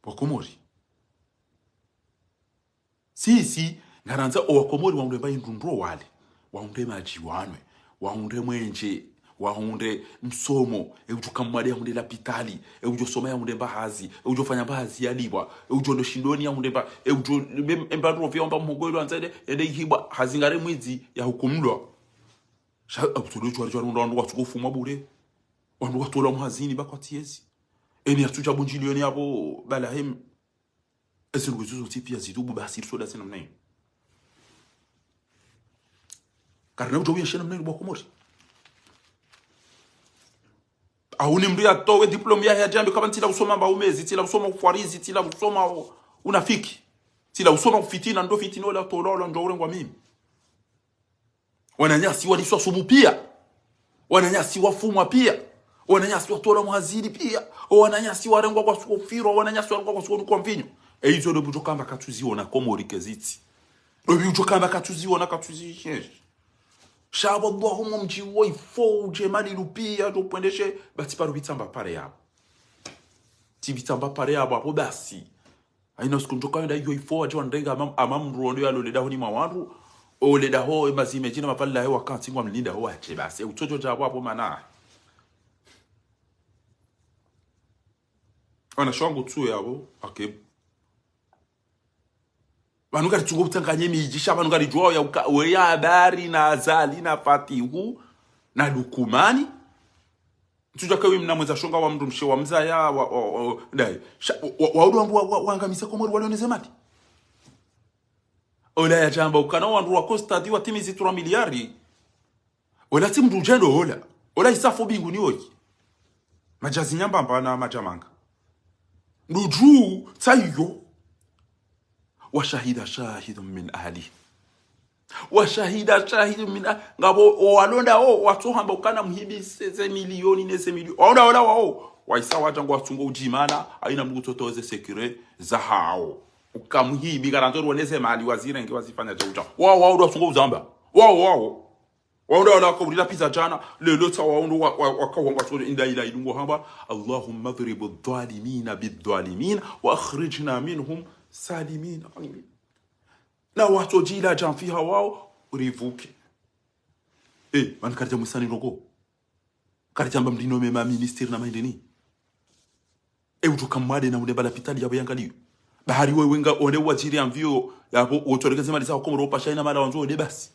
Wakomori. Sisi, ngarandza owakomori wahundre mba indru ndro wale. Wahundre madji wanwe. Wahundre mwenje. Wahundre msomo. E udjo kamwade yahundre lapitali. E udjo soma yahundre mba hazi. E udjo fanya mba hazi yalipvwa. E udjo ndo shindoni yahundre mba. E udjo mbe-, mba ndro vya wamba mhogo ilo andza ende, ende ihibwa. Hazi ngare mwidzi yahukumlwa. Sha, e utolo djwari djwari wandru watsuko fumwa bure. Wandru watolwa mhazini ba kwatsi yezi. Eni yatsudja bundjilioni yapvo bala hem. Ezi ndrongoo izo zontsi pia zitubu basi risoda zi namna inu. Karina udjo uyenshi namna inu bo wakomori. Auni mndru yatowe diplôme yahe yadjambe kaba ntsila usoma mba umezi, ntsila usoma ufwarizi, ntsila usoma u-, unafiki. Ntsila usoma ufitina, ndo fitina ola tola ola ndjo urengwa mimi. Wananyasi waliswa sumu pia. Wananyasi wafumwa pia. Wananyasi watolwa mhazini pia. Wananyasi warengwa kwatsuko firwa. Wananyasi warengwa kwatsuko nukwa mvinyo. E izo ndo pvudjo kamba katsuziona Komori kezitsi. Ndo pvudjo kamba katsuziona katsuzi-, sha bo bo humo mdji wo ifo udje mali lupia djo pvwendeshe, ba tsi paru pvitsamba pare yapvo. Tsi pvitsamba pare yapvo, apvo basi. Haina usiku ndjo kawenda iyo ifo, wadje wandrenga ama, ama mndru wondo yalole dahoni mwa wandru, ole daho, e mazime djina mapvala he wakantsi ngwa mlinda ho wadje basi. E utsodjo dja apvo apvo mana. Wana shwangu tsu yapvo, ake. Pvanu ngari tsungo utsanganye midji, sha pvanu ngari djuwa ya uka, we ya Habari na Azali na Fatihu na Lukumani. Ntsudja kewi mna mweza shonga wa mndru mshe wa mzaya, wa, wa, wa, ndaye. Sha, wa, wa, wa, wa, wa, wangamiza Komori walioneze mali. Ola yadjamba ukana wandru wa Kostadi watimizi trois milliards. Ola tsi mndru udjendo ola. Ola isafu binguni oyi. Madjazi nyambamba na madjamanga. Ndudju, tsayiyo. وشهد شاهد من أهله. وشهد شاهد من أ-، ngapvo owalonda wo, watsohamba ukana mhibi se, ze milioni ne ze milioni. Waonda ola wao. Waisa wadja ngwatsungo udjimana, haina mndru kutsotoze secret zahao. Uka mhibi, karandzo ruoneze mali, wazirenge, wazifanya dja udja. Wao, wao, ndo watsungo uzamba. Wao, wao. Waonda wala wakaulila pizza djana, lelo tsa waonda wa, wa, wakawanga tsole inda ila idungo hamba, اللهم اضرب الظالمين بالظالمين وأخرجنا منهم سالمين. Amin. Na watsodjila djamfiha wao, rivuke. Eh, mani karidja mwisani loko. Karidja mba mndrino mema ministre na maindeni. E udjo kamwade na unde mba lapitali yapvo yangaliyo. Bahari wewe nga onde wadjiri amvio yapvo, wotsorekeze mali za Komoro opasha ina mala wandzo onde basi.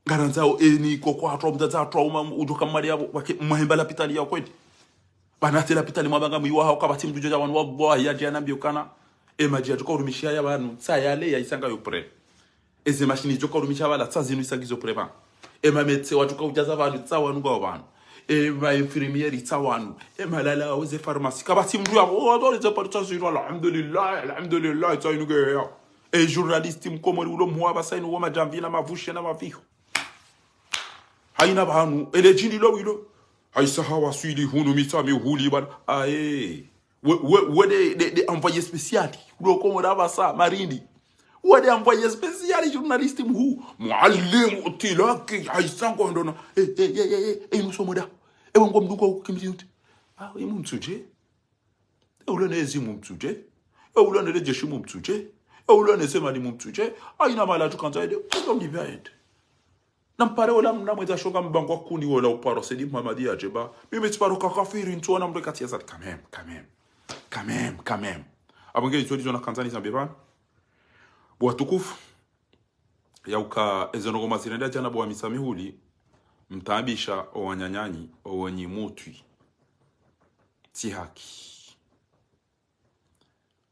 Ngarandzao eni koko hatwa mdzadza hatwa uma udjo kamwade yapvo, wake mwahe mba lapitali ya kweli. Pvanu tse lapitali mwabanga mwiwa hao kapvatsi mndru djo dja pvanu wallahi yadje yanambie ukana. E madji yadjo ka urumishiha ya pvanu, tsa yale ya isanga yo prêt. Eze mashini djo ka urumisha pvala tsa zinu isa ngizo prêt pvanu. E mametse wadjo ka udjaza pvanu tsa wanu ngwao pvanu. E ma infirmière tsa wanu. E malala, o ze pharmacie. Kapvatsi mndru ya, o, wadole ze pari tsa zinu, alhamdulillah, alhamdulillah, tsa inu nge ya. E journaliste mkomori ulo mhuwa pvasa inu wo madjamvi na mavushe na maviho. Haina pvanu, ele djini lo wilo. Haisa hawaswili hunu Mitsamihuli pvanu. Aye. We, we, we nde, nde, nde envoyé spécial. Ulo Komori pvasa, Marindi. We nde envoyé spécial, journaliste mhuu. Mwalimu Tilaki, haisa ngondona. Eh, eh, eh, eh, eh, eh, inu somo da. Ewe ngo mndru kwa ukimzi uti. Ah, imu mtsudje. E ule ne ezi mu mtsudje. E ule ne le jeshi mu mtsudje. E ule ne ze mali mu mtsudje. Haina mala tukandza ende. Ulo mdipvia ende. Na mpare ola mna mweza shonga mbango wa kuni ola uparo Said Mohamed yadje ba. Mimi tsiparo kakafiri ntsuona mndru kati ya zati quand même, quand même. Quand même, quand même. Apvo nge izo ndizo nakandza nizambe pvanu. Bo watukufu. Yauka ezo ndrongoo mazirenda djana bo wa Mitsamihuli. Mtaabisha owananyanyi, owenyi mutwi. Tsi haki.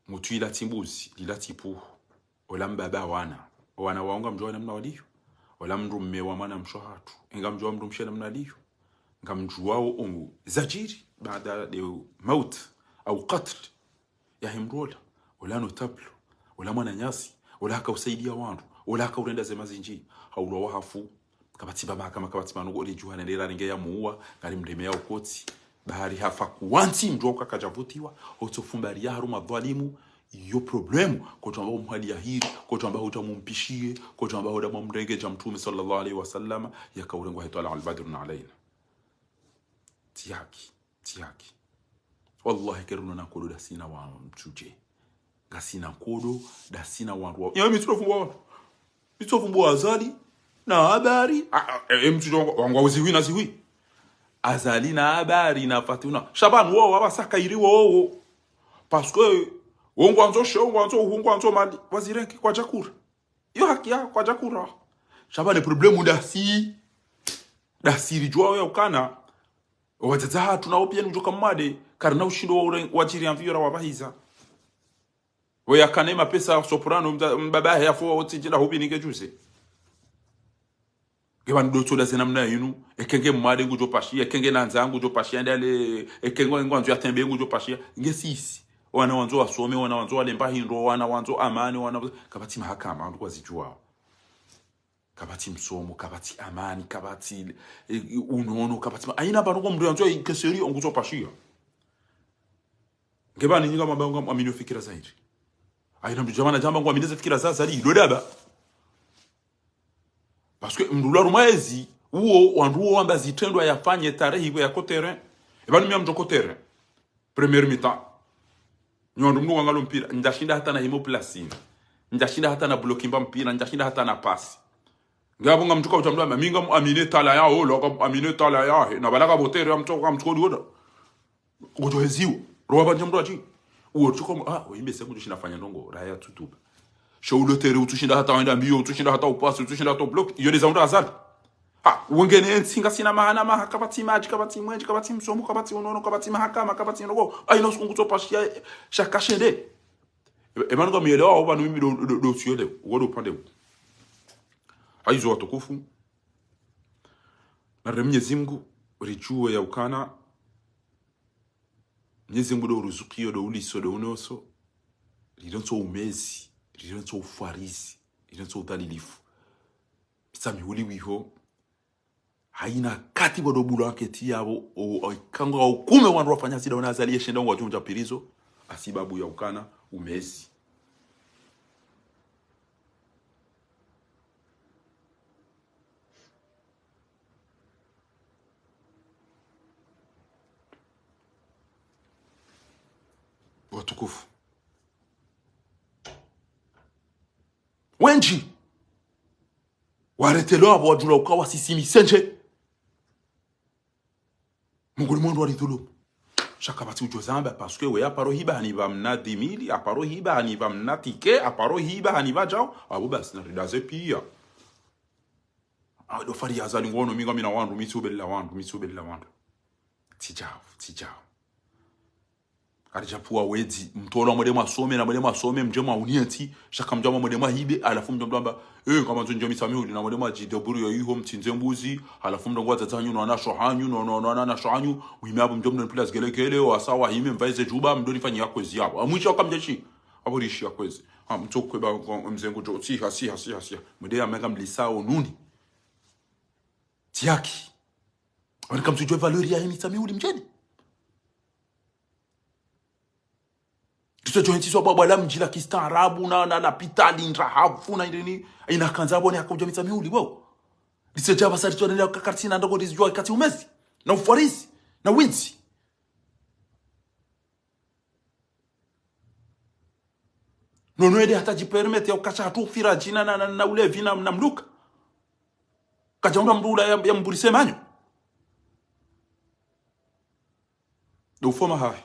Mutwi ila tsi mbuzi, lila tsi puhu. Ola mbaba wana. Owana wao ngamdjuao namna waliyo. Ola mndru mme wa mwana mshe hatru. Ngamdjuao mndru mshe namna aliyo. Ngamdjuao ongu zadjiri baada de maut au qatl yahe mndru ola. Ola notable. Ola mwananyasi. Ola haka usaidia wandru. Ola haka urenda ze mazindji. Haulwa wahafu. Kapvatsi pva mahakama, kapvatsi pvanu ngo ule djuhana ndela renge ya muwa, ngari mndeme ya ukotsi. Bahari hafa kuwantsi mndru wa ukaka djavutiwa, otso fumbari ya harumwa dhwalimu, iyo problème, kotso amba umhali ya hiri, kotso amba huta mumpishiye, kotso amba huda mumrenge dja Mtrume swallallahu alayhi wa sallam, yaka urengwa he twala al-badru alayna. Tsi haki, tsi haki. Wallahi, keruno na koloda sina wa mtsudje. Ngasina nkodo, ndasina wandru wa. Yawe mi tsi ndo fumbwa wandru. Mi tsi ndo fumbwa Azali, na Habari. A, a, e, e, mtsu wangu wa uziwi na ziwi. Azali na Habari na Fatuna. Sha pvanu wo, wapvasa kayiri wo, wo. Parce que, wo ngwandzo she, wo ngwandzo, wo ngwandzo mali. Wazirenki kwadjakura. Iyo haki ya, kwadjakura. Sha pvanu problème ndasi. Ndasi ridjuwa we ukana. Wadzadze hatru na wo piya ni udjoka mwade. Karina ushindo wa ure-, wa tshiri ya mviyora wa pvahiza. Wo yakana mapesa Soprano, mza-, mbaba he yafo, wo tsi djila hubi nike djuze. Nge pvanu ndo tsoda ze namna yinu, eke nge mwade ngudjo pashiya, eke nge na ndzaa ngudjo pashiya, ndale, eke nge ngwandzo ya tembe ngudjo pashiya, nge sisi. Wana wandzo wasome, wana wandzo walemba hindru, wana wandzo amani, wana, kapvatsi mahakama, wandru kwazidjuwa. Kapvatsi msomo, kapvatsi amani, kapvatsi, e, unono, kapvatsi ma-, ayina pvanu kwa mndru yandzo ya ikeseri, ongudjo pashiya. Nge pvanu nyinga mabanga mwamini fikira za hindri. Ayina mndru djamana djamba ngwamini ze fikira za Azali, ilo daba. Parce que mndru la rumwa ezi, uwo, wandru uwo wamba zitrendwa yafanye tarehi kwe ya ko terrain. E pvanu mi ya mndru ko terrain. Première mi-temps. Nyi wandru mndru wangalo mpira, ndjashinda hata na himo plasini. Ndjashinda hata na bloki mba mpira, ndjashinda hata na pasi. Nge apvo ngamtsuka udja mndru amba, mi ngamuamini tala ya, o, lo, ngamuamini tala ya, he, na pvala ka bo terrain, mtsuka, mtsuka odi oda. Ngudjo heziwa. Rowa pvandje mndru atsi. Uwo tsuka, ah, we imbe se ngudjo shinda fanya ndrongo, raya tutuba. Sha ulo terrain, utsushinda hata wenda mbiyo, utsushinda hata upasi, utsushinda hata ubloki. Iyo ndeza mndru Azali. Ha, wengine entsi ngasina mahana maha, kapvatsi madji, kapvatsi mwendje, kapvatsi msomo, kapvatsi unono, kapvatsi mahakama, kapvatsi ndrongo. Ayina usiku ngutso pashiya, sha kashende. E, e pvanu kamuyelewa, o pvanu mimi ndo, ndo, ndo tsuyelewa. Uwo ndo upande wu. Hayizo watukufu. Nare Mnyezi Mngu, ridjuwe ya ukana. Mnyezi Mngu ndo uruzukiyo, ndo uliso, ndo unoso. Rirontso umezi, rirontso ufwarizi, rirontso udhalilifu. Mitsamihuli wiho. Hayina kati pvo ndo bulwa keti yapvo, o, o, ikanga wa ukume wandru wafanya zida wana Azali yeshe nda ngwadjo mdja pirizo, hasibabu ya ukana, umezi. Watukufu. Wendji. Waretelewa apvo wadjula uka wasisimise ndje. Munguli mwandru waridhulumu. Sha kapvatsi udjo zamba, parce que we aparo hiba hanipva mna dix mille, aparo hiba hanipva mna ticket, aparo hiba hanipva djao, apvo basi na ridaze piya. Awe ndo fari ya Azali ngono mi ngamina wandru, mi tsi ubelela wandru, mi tsi ubelela wandru. Tsi djao, tsi djao. Karidja pvuwa wedzi, mtolwa mwende mwasome, na mwende mwasome, mdje mwauniye ntsi, sha kamdja mwende mwahibe, halafu mdjo mdjwamba, eh, ngamandzo ndje Mitsamihuli, na mwende mwadjidebrouiller iho, mtsindze mbuzi, halafu mdrongo wadzadze hanyu, no wanashe hanyu, no, no, no, no wanashe hanyu, muhime apvo mdjo mdoni pila zigelegele, wasa wahime, mvaye ze djuba, mdoni fanyi ya kwezi yapvo. Amwishi wakamdjeshi, apvo rishi ya kwezi. Ha, mtsokwe ba, kwa, mzengu djo, siha, siha, siha, siha. Mwende ya menga mlisa o nuni. Tsi haki. Wani kamtsudjuwa valeur ya he Mitsamihuli mdjeni. Ritso djo hentsi swa bwabwa la mdji la kistaarabu na, na lapitali ndrahafu na indrini, ina kandza apvo ne haka udja Mitsamihuli, wewe. Ritso dja pvasa ritso nele kakaritsi na ndoko rizidjuwa katsi umezi, na ufwarizi, na windzi. Nono ede hata djipermete ya ukasha hatru ufira djina na, na, na ulevi na, na mluka. Kadja unda mndru ula ya, ya mburise manyo. Ndo ufoma hahe.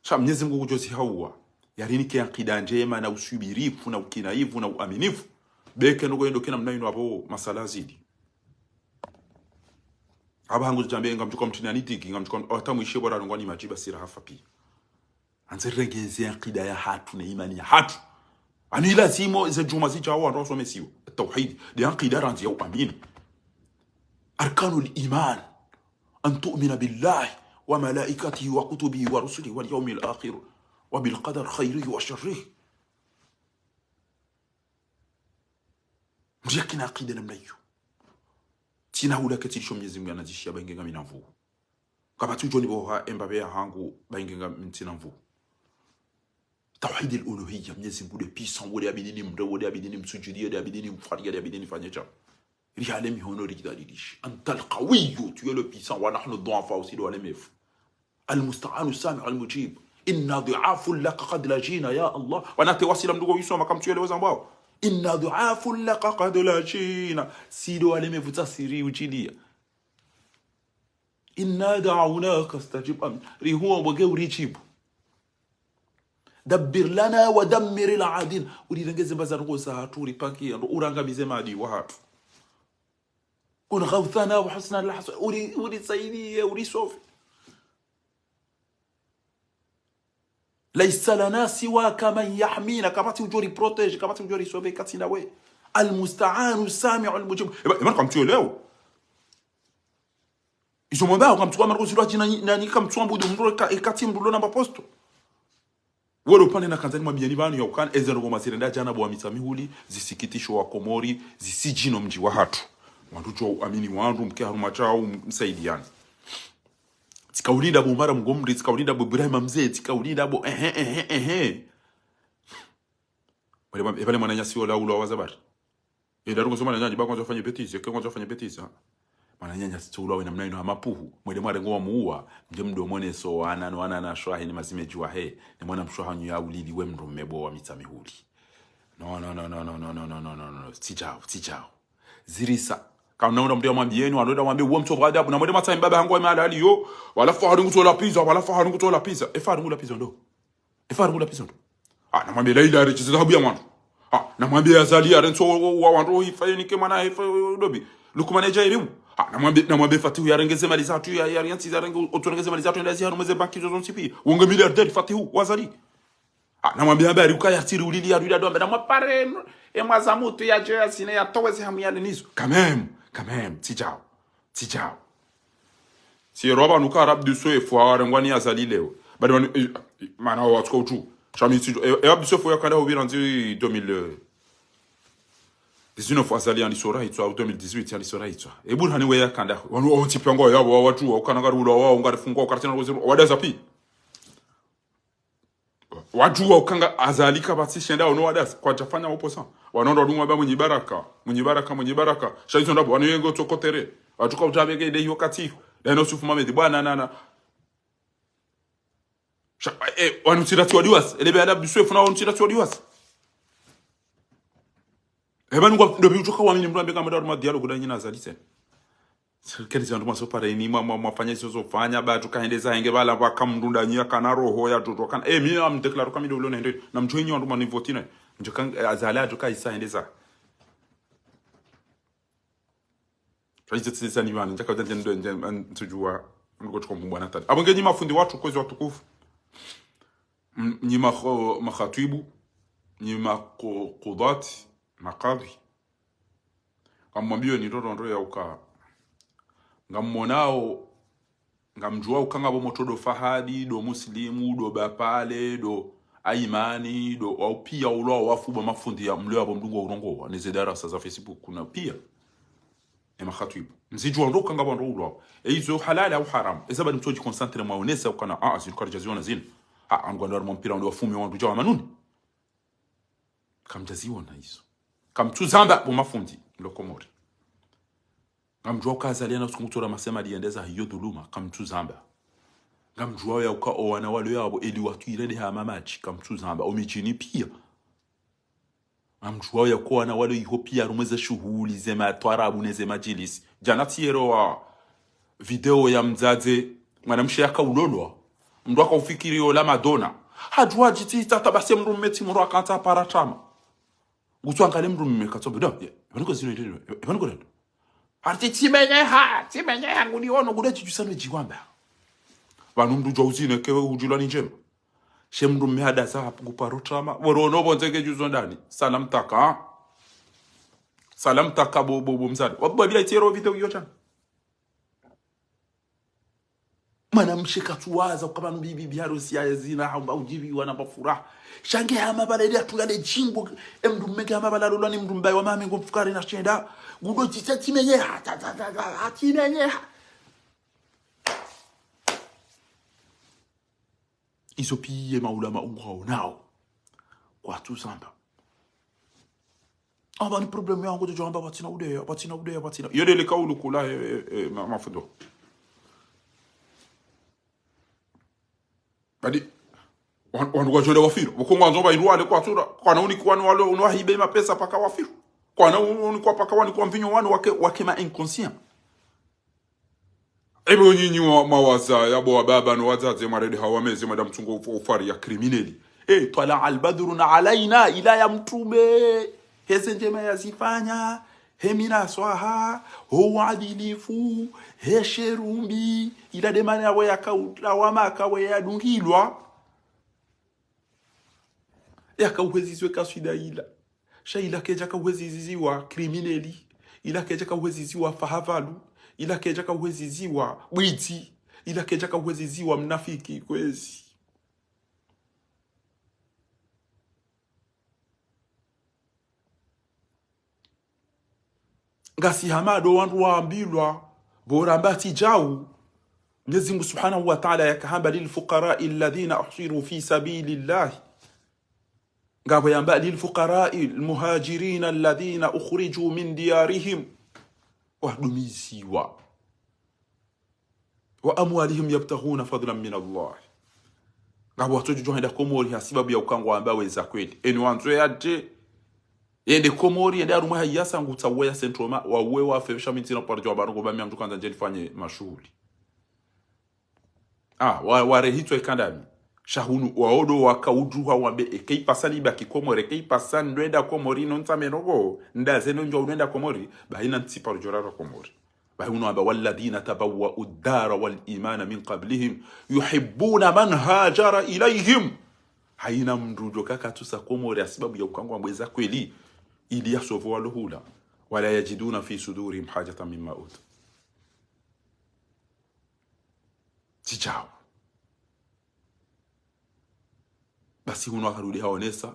Sha Mnyezi Mngu kudjozi hauwa. Yarinike ankida ndjema na usubirifu na ukinaifu na uaminifu. Beke ndoko yendo kena mna inu apvo masala zidi. Apva hangu djambe ngamdjuka mtini anitiki, ngamdjuka hata mwishe bora nongwa ni madjiba sira hafa piya. Handze rirenge ze ankida ya hatru ne imani ya hatru. Ani lazimu ze djumwa zidjao wandru wasomesiwa. Tawhidi. Nde ankida randzi ya uamini. أركان الإيمان أن تؤمن بالله وملائكته وكتبه ورسله واليوم الآخر وبالقدر خيره وشره. Mdru yakina ankida namna iyo. Tsina hula ketsi lisho Mnyezi Mngu anazishiya ba inge ngamina nvuu. Kapvatsi udjo nipvoha embapve ya hangu ba inge ngamtsina nvuu. Tawhidi al-uluhiyya, Mnyezi Mngu nde puissant, wo nde yabidi nimre, wo nde yabidi nimsujudiye, wo nde yabidi nimfariye, wo nde yabidi nifanye djambo. Rihale mihono ridhalilishi. أنت القوي, tu es le puissant, ونحن الضعفاء, si ndo walemevu. المستعان السميع المجيب. إنا ضعاف لك قد لجينا, ya Allah. Wana te wasila mndru ko yisoma kamtsu yelewa zambwao. إنا ضعاف لك قد لجينا. Si ndo wale mevutsa siri udjiliya. إنا دعوناك فاستجب لنا. Rihuombo nge uridjibu. دبر لنا ودمر العادين. Urirenge ze mba za ndrongo zahatru, uripangiye ndro, urangamize maadui wahatru. كن غوثنا وحسن الحصير. Uri, urisaidiye, urisauve. ليس لنا سواك من يحمينا. Kapvatsi udjo riprotéger, kapvatsi udjo risauver, katsi ndawe. المستعان السميع المجيب. Eba, eba, kamtsu yelewa. Izo mwamba, kamtsu kwa marko zilwa djina nani, nani kamtsu abudu mndru eka, ekatsi mndru lona maposto. Wolo pvanu nakandza nimwambiyeni pvanu ya ukana, eze ndrongo mwazirenda djana bo wa Mitsamihuli, zisikitisho wa Komori, zisidjino mdji wahatru. Wandru djo amini wandru, mke harumwa shao, msaidiyani. Tsika ulinda bo Mara Mgomri, tsika ulinda bo Ibrahima Mze, tsika ulinda bo, ehe, ehe, ehe. Wale mwa-, epvale mwananyasi ola ulwa wa zabari. Enda ruko soma na nyanyi, ba kwanza ufanye bêtise, ke kwanza ufanye bêtise, ha. Mwananyasi tsi ulwa we namna inu ha mapuhu. Mwende mwarengo wa muwa, mdje mdo mwone so wana, no wana na shwahe ni mazimedji wahe, ni mwana mshe wahanyu ya ulili we mndru mme bo wa Mitsamihuli. No, no, no, no. Tsi djao, tsi djao. Zirisa. Kana unda mndru ya mwambiyeni, wandru enda wambe, uwo mtso vwada, abu na mwende matsa mbaba hangu wa imalali yo, wala fahari ngutso lapviza, wala fahari ngutso lapviza. E fahari ngu lapviza ndo. E fahari ngu lapviza ndo. Ah, namwambe Laila aredjeze dhahabu ya mwandru. Ah, namwambe Azali arentso wa, wa, wa wandru ifa yenike mwana ifa dobi. Lukman edja iribu. Ah, namwambe, namwambe Fatihu yarengeze mali zahatru ya, ya, ya ntsi zarenge, oturengeze mali zahatru, enda ziharu mweze banki zo zontsi piya. Wonge milliardaire Fatihu, wa Azali. Ah, namwambe amba ari uka ya siri ulili ya rwida dombe. Namwapare, e mwaza mutru ya dje ya sine ya toweze hamu ya lenizo. Quand même, quand même, tsi djao. Tsi djao. Si ero pvanu ka Arabie du Sud efu hawarengwa ni Azali leo. Badi wanu, eh, mana wa watsuka utsu. Shami tsi djao. E, e Arabie du Sud efu ya kanda hubira nzi deux mille dix-neuf Azali yandi sora hitswa, ou deux mille dix-huit yandi sora hitswa. E Burhani we ya kanda. Wanu wa utsi piya ngo ya wa watsu, wa ukana ngari ulwa wa, ngari fungwa, wa kartina wa zero, wa daza pi. Wadjuwa ukanga Azali kapvatsi shenda ono wadasa, kwadjafanya opposant. Wanu ndo wadunga ba Mwinyi Baraka, Mwinyi Baraka, Mwinyi Baraka. Sha izo ndapvo, wanu yenge otsokotere. Watsuka utabeke ide hiyo katifu. Deno Sufu Mamedi, bwana nana. Sha, eh, wanu tsirati wadiwasi. Elebe Arabie du Sud efu na wanu tsirati wadiwasi. Eba nungu, ndo bi utsoka wamini mndru ambe kama daru madialo kuda nyina Azali tsena. Keri zi wandru mwasopara ini, mwa, mwa, mwafanya izo zofanya, ba tuka hende za henge, bala waka mndru ndanyi ya kana roho ya toto kana. Eh, mi am déclare kama ndo ulo nende, na mdjuwe nyi wandru mwa nivoti na. Mdjuwe kan, eh, Azali atuka isa hende za. Kwa izo tsi za ni wani, ndjaka udja ndje ndo, ndje, an, tsudjuwa, nduko tuko mbwana tani. Abo nge nyi mafundi watru, kwezi watukufu. M-, nyi makho-, makhatwibu, nyi mako-, kudhati, makadhi. Ngamwambiyo ni ndrongoo ya uka. Ngamwonao, ngamdjuwa uka ngapvo motro do Fahadi, do Muslimu, do Bapale, do Aimani, do, wao piya ulwa wafu ba mafundi ya mlio abo mdungo urongowa, ne ze darasa za Facebook, kuna piya. E makhatwibu. Mzidjuwa ndo uka ngapvo ndo ulwa. E izo halali au haramu. Eza badi mtsodji concentré mwaonesa ukana, ah, zinu karidja ziona zinu. Ah, angu ndo harumwa mpira ndo wafume wandru djawa manuni. Kamdjaziona izo. Kamtsuzamba bo mafundi, mlo Komori. Ngamdjuwa uka Azali ana usiku mtsora masema diyendeza hiyo dhuluma, kamtsuzamba. Ngamdjuwa ya uka owana walo yabo eli watwire de hama madji, kamtsuzamba. Omidjini piya. Ngamdjuwa ya uka owana walo iho piya harumwa ze shuhuli, ze matwarabu ne ze madjilisi. Djana tsiyero wa video ya mdzadze, mwanamshe yaka ulolwa. Mndru aka ufikiri yo la Madonna. Hadjuwa djitsi tata basi mndru mme tsi mndru akantsa para tama. Ngutsu angale mndru mme katso buda. Ye, pvanu ko zino ndino. Ye, pvanu ko ndino. Harti tsimenyeha, tsimenyeha nguni ono gude tsidjusa no djiwamba. Pvanu mndru djuwa uzine ke udjulwa ni ndjema. She mndru mme hadasa hapu kuparo tama. Woro no bonze ke djuzo ndani. Salam taka. Salam taka bo, bo, bo mdzadze. Wabwa bila itsiyero video iyo djana. Mwanamshe katsuwaza uka pvanu bibi biharusi ya zina, hamba udjibiwa na mafuraha. Sha nge hama bala ili atunga le djingo, e mndru mme nge hama bala lolwa ni mndru mbaye wa mame ngo mfukare na shenda. Gudo djitsa tsimenyeha, ta, ta, ta, ta, tsimenyeha. Izo piya maulama ungwaonao. Kwatsuzamba. Amba ni problème yangu, djo amba pvatsina udeya, pvatsina udeya, pvatsina. Iyo de le kaulu kula, eh, eh, eh, ma-, mafundo. Badi, Wan-, wandru wadjo wende wafiru. Pvoko ngwandzo pvaindru wale kwatsura. Kwana unikwa wanu wale uno wahibe mapesa paka wafiru. Kwana unikwa paka wanikwa mvinyo wanu wake, wake ma inconscients. Ebe nyinyi wa, mawazaya bo wababa no wadzadze mwarende hawa mezi mada mtsungo ufa-, ufari ya criminel. Eh, twala al-badru na alaina ila ya mtrume. Heze ndjema yazifanya. He mina swaha. Ho uadilifu. He sherumbi. Ila de mana we yakautla wa maka we yadungilwa. Yakauhwezizwe kaswida ila. Sha ila kedja kauhweziziwa criminel. Ila kedja kauhweziziwa fahavalu. Ila kedja kauhweziziwa bwidzi. Ila kedja kauhweziziwa mnafiki kwezi. Ngasi hama do wandru wambilwa, bo ramba tsi djau. Mwenyezi Mungu Subhanahu wa Ta'ala yakahamba: للفقراء الذين أحصروا في سبيل الله. Ngapvo yamba: للفقراء المهاجرين الذين أخرجوا من ديارهم. Wadumiziwa. وأموالهم يبتغون فضلا من الله. Ngapvo watsodjudjuha hwenda Komori ha sibabu ya uka ngwamba weza kweli. Eni wandzo yadje. Yende Komori, yende harumwa hayasa ngutsa uwe ya Saint Thomas, wa uwe wa fepvesha mintsina paro djo wa barongo ba mi amdru kandza ndje lifanye mashuhuli. Ah, wa, warehitswa ikandami. Sha hunu, waodo wakaudjuha wambe, eke ipasa nibaki Komori, eke ipasa ndwenda Komori, no ntsa menogo, ndaze no ndjo ndwenda Komori, ba hina ntsi paro djo rara Komori. Bahi uno amba: والذين تبوأوا الدار والإيمان من قبلهم يحبون من هاجر إليهم. Haina mndru djo kakatsusa Komori ha sibabu ya uka ngwamba weza kweli, ili yasove walo hula. ولا يجدون في صدورهم حاجة مما أوتوا. Tsi djau. Basi uno akarudi haonesa: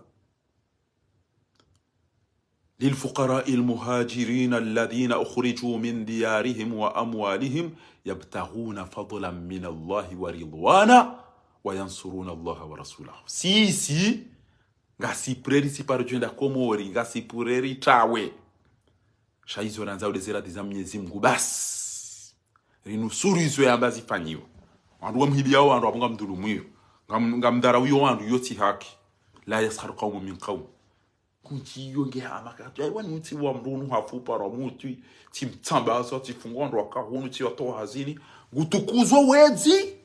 للفقراء المهاجرين الذين أخرجوا من ديارهم وأموالهم يبتغون فضلا من الله ورضوانا وينصرون الله ورسوله. Sisi, ngasi prêt ritsi paro djo enda Komori, ngasi prêt ritawe. Sha izo randza ude zera diza Mwenyezi Mungu basi. Rinusuru izo yamba zifanyiwa. Wandru wamhibiao, wandru wapvo ngamdhulumuyo. Ngam-, ngamdharauyo wandru, yo tsi haki. لا يسخر قوم من قوم. Kundji yo nge hama katu. Ayi wani utsi wa mndru unu hafu paro mutwi. Tsi mtsamba asa, tsi fungo wandru waka hunu, tsi watowa hazini. Ngutukuzwa wedzi.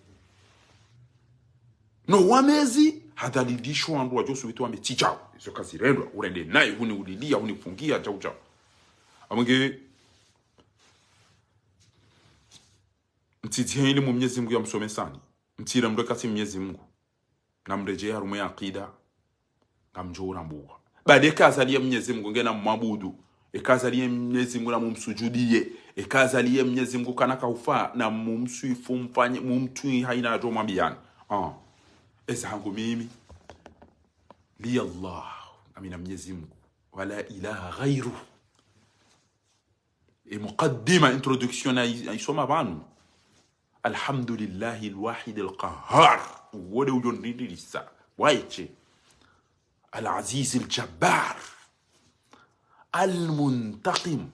No wamezi, hadhalilisho wandru wadjo subutu wambe tsi djau. Izo kazirendwa, urende nayi, huni ulilia, huni fungia, djau djau. Amwenge, mtsidzihe ilimu Mwenyezi Mungu ya msomesani. Mtsira mndru katsi Mwenyezi Mungu. Na mredjeye harumwa ye akida, ngamdjo urambuwa. Bade eka azaliye Mwenyezi Mungu ngena mwabudu. Eka azaliye Mwenyezi Mungu na mumsujudiye. Eka azaliye Mwenyezi Mungu kana kaufa na mumswifu mfanye, mumtwi haina adjo mwambiyani. Ah. Eza hangu mimi. لي الله. Amina Mwenyezi Mungu. ولا إله غيره. E mukaddima, introduction na i-, na isoma pvanu. الحمد لله الواحد القهار. Wode udjo nidilisa. Waye tse. العزيز الجبار. المنتقم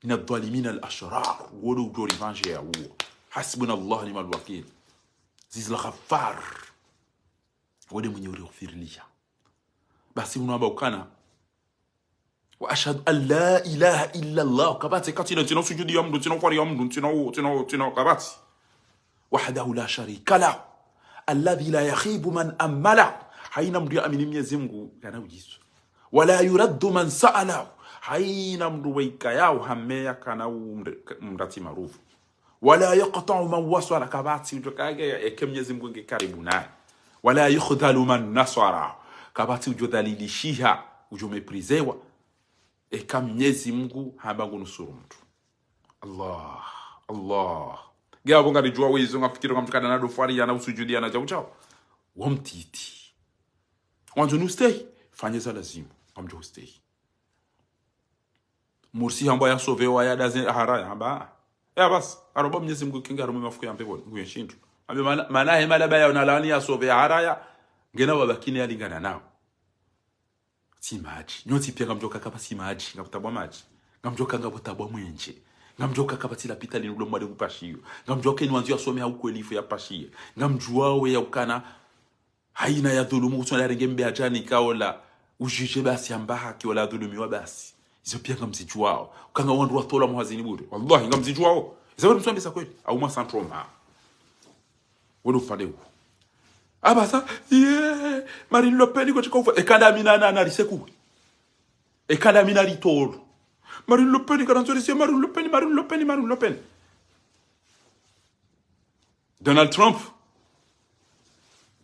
من الظالمين الأشرار. Wode udjo revenge ya uwo. حسبنا الله ونعم الوكيل. العزيز الغفار. Wode mwenye uri ufirilisha. Basi uno amba ukana وأشهد أن لا إله إلا الله. Kapvatsi, katsina, tsina usujudi ya mndru, tsina ufari ya mndru, tsina u-, tsina u-, tsina, kapvatsi. وحده لا شريك له. الذي لا يخيب من أمله. Haina mndru ya amini Mwenyezi Mungu, kana udjiswa. ولا يرد من سأله. Haina mndru weikayao hameya kana umre-, umratsi marufu. ولا يقطع من وصله, kapvatsi udjo kage, eke Mwenyezi Mungu nge karibu naye. ولا يخذل من نصره, kapvatsi udjo dhalilishiha, udjo meprizewa, eka Mwenyezi Mungu hamba ngu nusuru mndru. Allah, Allah. Nge apvo ngaridjuwa wezo ngafikiri ngamdjo kana na dofari yana usujudi yana djau djau. Wo mtiti. Wandzo nustehi, fanye za lazimu, ngamdjo ustehi. Mursi hamba ya sauver wa ya daze haraya, hamba, ah. Ya basi, aroba Mwenyezi Mungu kinga harumwa mafuku ya mpepvoni, nguye shindru. Ambe mana, mana he malaba ya unalani ya sauver ya haraya, ngena wabakine ya lingana nao. Tsi madji, nyontsi pia ngamdjo kaka pvatsi madji, ngamtabwa madji. Ngamdjo kanga pvo tabwa mwenje. Ngamdjuao uka kapvatsi lapitali ni ulo mwade kupashiyo. Ngamdjuao uka eni wandzo yasome ha ukweli ifo yapashiye. Ngamdjuao we ya ukana haina ya dhulumu kutsonda renge mbe ajani kaola ujije basi amba haki wala dhulumiwa basi. Izo pia ngamzidjuao. Uka nga wandru watolwa mhazini bure. Wallahi ngamzidjuao. Izo bari mswambisa kweli. Au mwa santroma. Wole upande uwo. Apvasa, ye, Marine Le Pen kwa chika ufa. Eka ndami na, na, na riseku. Eka ndami na ritolo. Marine Le Pen, kana nzori sie Marine Le Pen, Marine Le Pen, Marine Le Pen. Donald Trump.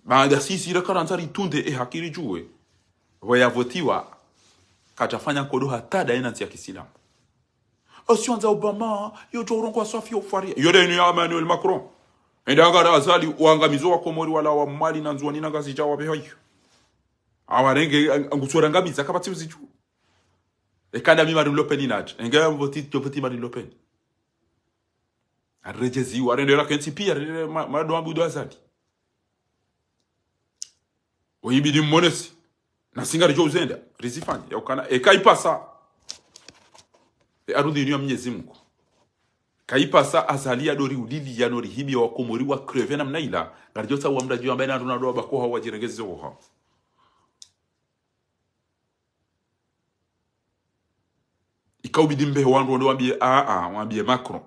Baada sisi ira kana nzari tunde e haki ridjuwe. Pvo yavotiwa, kachafanya nkodo hata nda ena ntsi ya kisilamu. Osiwanza Obama, yo djo urongoa swafi yo ufaria. Yo nde inu ya Emmanuel Macron. Ende angara Azali, wangamizo wa Komori wala wa Mwali na Ndzuani na Ngazidja wa pveha iyo. Awarenge, ang-, angutsora ngamiza, kapvatsi uzidju. Eka ndami Marine Le Pen inadje. Enge voti, djo voti Marine Le Pen. Aredjezi, warendera kentsi pia, arendera ma-, ma-, ndo ambudo Azali. Oyibidi mmonesi. Na si ngaridjo uzenda, rizifanye, ya ukana, eka ipasa. E ardhwi inu ya Mnyezi Mungu. Kaipasa Azali ya ndo riulili ya no rihibi ya Wakomori wa creve namna ila, ngaridjo tsa wamdadji wamba ina ndo na ndo wabako hao wadjirengeze ho hao. Ika ubidi mbehe wandru wande wambie, a, a, wambie Macron.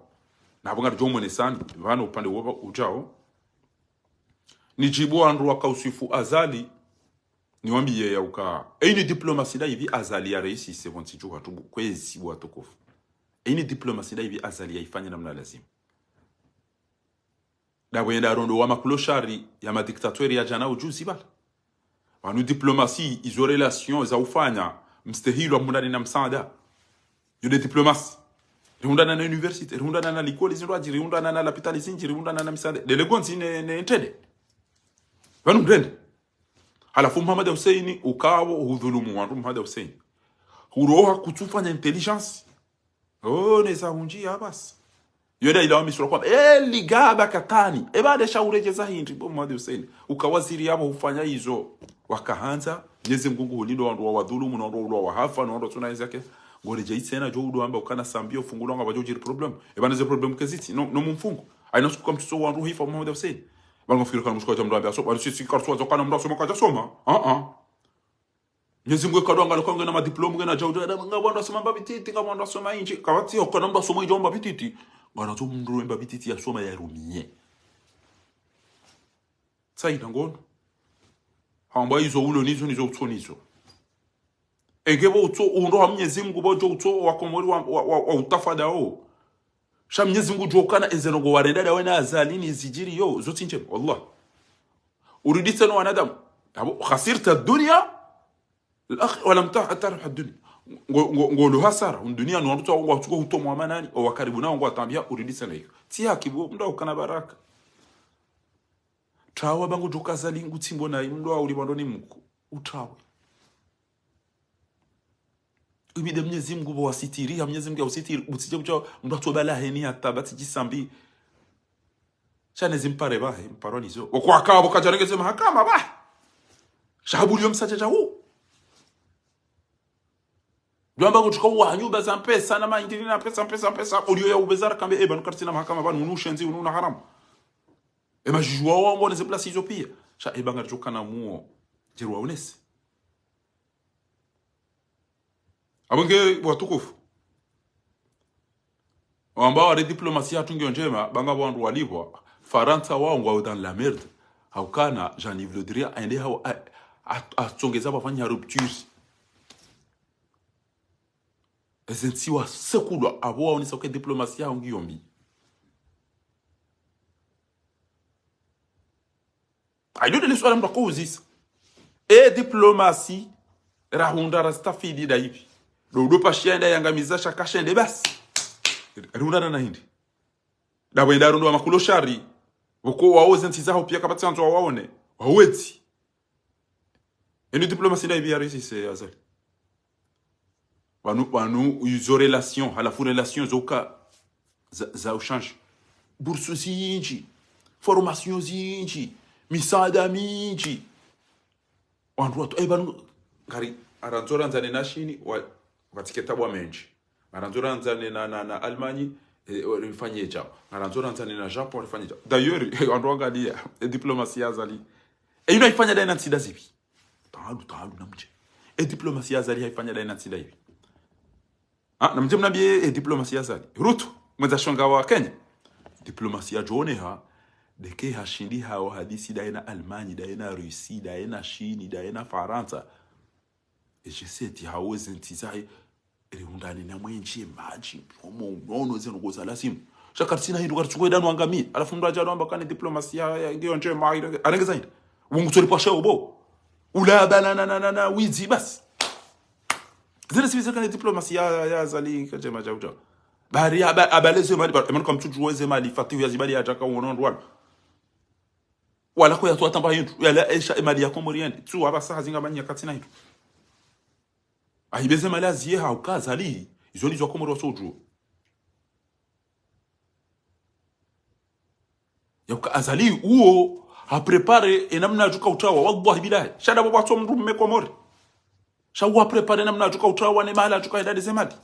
Na pvo ngaridjo mwonesani, pvanu upande wo udjao. Nidjibu wandru waka uswifu Azali, niwambie ya uka. Eyi ni diplomasi nda ipvi Azali ya reisi se pvontsi dju hatubu, kwezi watukufu. Eyi ni diplomasi nda ipvi Azali ya ifanya namna lazimu. Ndapvo yenda arondo wa makloshari ya madiktatweri ya djana ujuzi pvala. Pvanu diplomasi, izo relation za ufanya, mstehilwa mundani na msaada. Yo nde diplomasi. Rihundrana na université, rihundrana na likoli zindru adji, rihundrana na lapitali zindji, rihundrana na misaada. Ndele gontsi ne, ne ntende. Pvanu mrende. Halafu Mohamed Hussein, ukawo hudhulumu wandru Mohamed Hussein. Huroha kutsufanya intelligence. Oh, neza hundji ya basi. Yo nda ila wamisura kwamba, e, ligaba katani. E, baada sha uredjeza hindri, bo Mohamed Hussein. Uka waziri yapvo ufanya izo. Wakahandza, Mnyezi Mungu nguhulindo wandru wa wadhulumu, na wandru wa wahafa, na wandru wa tsuna enzake. Ngoredjei tsena djo udo amba ukana Sambi yo fungulwa ngapvadjo udjiri problème. E, bana ze problème kezitsi, no, no mumfungu. Aina suku kamtsuso wandru hifa Mohamed Hussein. Bana ngofikiri kana mshuka dja mndru ambe asoma, bana sisi kartsuwa dza kana mndru asoma kadjasoma. Ah, ah. Mnyezi Mungu ekadwa ngalo kwa ngena madiplome, ngena djau, djau, ngapvo wandru wasoma mbapvi titi, ngapvo wandru wasoma indji, kapvatsi ho kana mndru wasoma indji mbapvi titi. Ngana tso mndru mbapvi titi yasoma yarumiye. Tsaina ngono. Hamba izo ulo nizo, nizo utso nizo. Enge pvo utso, undo ha Mnyezi Mungu pvo djo utso, Wakomori wa, wa, wa, wa utafadao. Sha Mnyezi Mungu djo ukana eze ndrongo warenda nda wena Azali ni zidjiri yo, zo tsi ndjema, wallah. Uriditse no wanadamu. Abo, khasirta dunya, الأخ، ولم تح-، تربح الدنيا. Ngo, ngo, ngo lo hasara, un dunia no wandru tsa ngwa tsuko hutomo amanani, o wakaribu na ngwa tambia, uriditse na iyo. Tsi haki bo, mndru ukana baraka. Trawa bangu djuka Azali ngutsimbo na mndru wa uli bando ni mku. Utrawe. Ibidi Mnyezi Mungu pvo wasitiri, ha Mnyezi Mungu ya usitiri, utsidje kutsa mndru atso bala heni hata batsi djisambi. Sha nezi mpare bahe, mparwa nizo. Oko akapvo kadjarengeze mahakama bahe. Shahabuli yo msacha djahu. Djwamba kutsuka uwa nyumba za mpesa na maindiri na mpesa, mpesa, mpesa. Uliyo ya ubezara kambe, e, pvanu kartsina mahakama, pvanu unu ushenzi, unu una haramu. E, majiju wao wango neze plasi izo pia. Sha, e, banga djoka na muo. Djeru waonese. Abonge watukufu. Wamba wari diplomasi hatru ngiyo ndjema, banga wandru walipvwa, Farantsa wao ngwao dans la merde. Haukana, Jean-Yves Le Drian, aende hao, a, a, atsongeza pvafanya rupture. Eze ntsi wasekulwa, apvo waonesa uke diplomasi yao ngiyo mbi. Ayo nde le suala mndru akouzisa. E diplomasi, rahundra rastafidi nda ipvi. Ndo udo pashia enda yangamiza sha kashende basi. Rihundrana na hindri. Ndapvo enda arondo wa makloshari. Pvoko wao ze ntsi zaho pia kapvatsi wandzo wawaone. Wawetsi. Eni diplomasi nda ipvi ya reisi se Azali. Pvanu, pvanu, izo relation, halafu relation zoka za, za uchange. Bourse zindji, formation zindji, misaada mindji. Wandru watru, e, pvanu, ngari, arandzo randzane na Shini, wa, watiketa bwa mendji. Arandzo randzane na, na, na Allemagne, E, o, rifanye djao. Ngarandzo randzane na Japon, rifanye djao. D'ailleurs, e, wandru wangaliya, e diplomasi ya Azali. E, inu haifanya daye na ntsi nda zipvi. Taandu, taandu na mdje. E diplomasi ya Azali haifanya daye na ntsi nda ipvi. Ah, na mdje mnambiye, e diplomasi ya Azali. Ruto, mwendza shonga wa Kenya. Diplomasi ya djone ha, ndeke hashindi hao hadisi daye na Allemagne, daye na Russie, daye na Chine, daye na Farantsa. E G sept haweze ntsi zahe, rihundrane na mwenje madji, omo unono zeno ngoza lazimu. Sha karitsina hindru, karitsukwenda no angamiya. Halafu mndru hadja hamba kana diplomasi ya, ya, ngiyo ndjema, ira, arenge za hindru. Wungu tsori pwasha obo. Ula bala na, na, na, na, widzi basi. Zile sivi zile kana diplomasi ya, ya, ya Azali kadjema djau djau. Bari, aba, abale ze mali, ba, emanu kamtsudjuwa ze mali, Fatihu ya zibali ya djaka uono ndwalo. Wala ko yatsu atamba hindru, yala esha emali ya Komori yende. Tsu waba saha zinga manya katsina hindru. Ahibe ze mali aziye hauka Azali, izo ndizo Komori watsodjuwa. Yauka Azali uwo, haprépare enamna yadjoka utrawa, wallahi billahi. Sha nda bo bwatso mndru mme Komori. Sha uwo haprépare enamna yadjoka utrawa ne mahala yadjoka henda nde ze mali.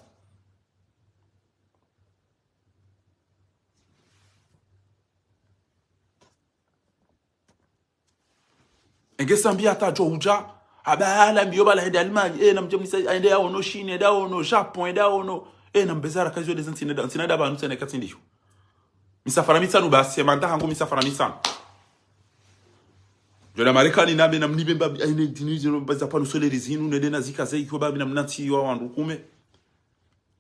Enge Sambi hata djo udja, abala mbiyo bala hende Allemagne, e, na mdje mnisa, hende yaono Chine, hende yaono Japon, hende yaono, e, na mbezara kazi yo nde ze ntsi nda, ntsi nda pvanu tsena katsi ndiyo. Misafara mitsanu basi, emanda hangu misafara mitsanu. Djo nda Marekani nambe na mnibe mba, aine dinu zinu mba za panneaux solaires zinu, nende na zika ze iko babi na mnatsi wa wandru kume.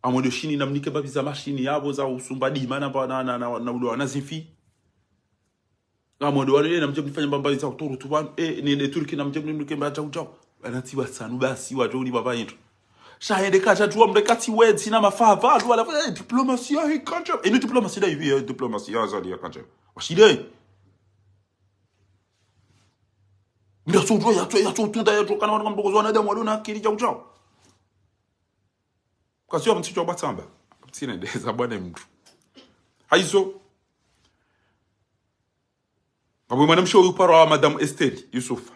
Amwendo Chine na mnike babi za mashini yabo za usumba dima na, na, na, na, na ulo wana zifi. Ngamwendo wanu, e, na mdje mnifanye mbamba za utoru tu pvanu, e, nende Turki na mdje mnike mba djau djau. Wana tsi watsanu basi, wadjo uli baba hindru. Sha hende kadja djuwa mndru katsi wedzi na mafavalu, wala, e, diplomasi ya hikandja. Inu diplomasi nda ipvi, e, diplomasi ya Azali ya kandja. Washile. Mndru yatso udjuwa, yatso, yatso utunda, yatso kana wana mbogo za wanadamu, walo na akili djau djau. Kazi yo mtsi djau bwatsamba. Mtsi nende, za bwana mndru. Haizo. Ngapvo mwanamshe uyu paro wa Madame Estelle Youssoufa.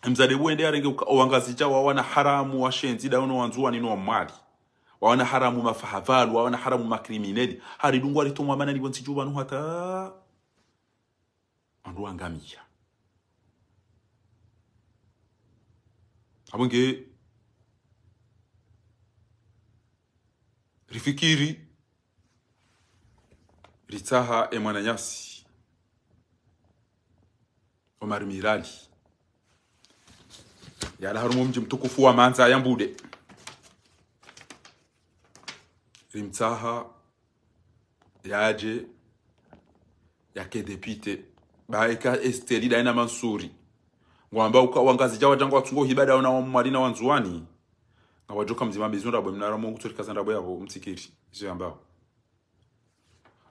Mdzadze wende yarenge uka, owangazidja wa wana haramu, washenzi, ndawono Wandzuwani no Wamwali. Wa wana haramu mafahavalu, wa wana haramu makrimineli. Haridungwa ritomwa mana ni pvo ntsi dju pvanu hata. Wandru wangamiya. Apvo nge rifikiri, ritsaha emwananyasi Omar Mirali. Yalawa harumwa omdji mtukufu wa Mandza ya Mbude. Rimtsaha yadje yake député. Ba eka Estelle ndaye na Mansuri. Ngwamba uka owangazidja wadja ngwatsungo hiba ndawo na Wamwali na Wandzuwani. Ngwadjoka mdzima mbizi ndrabo, emnara Mungu tsorika za ndrabo yapvo mtsikiri. Izo yambao.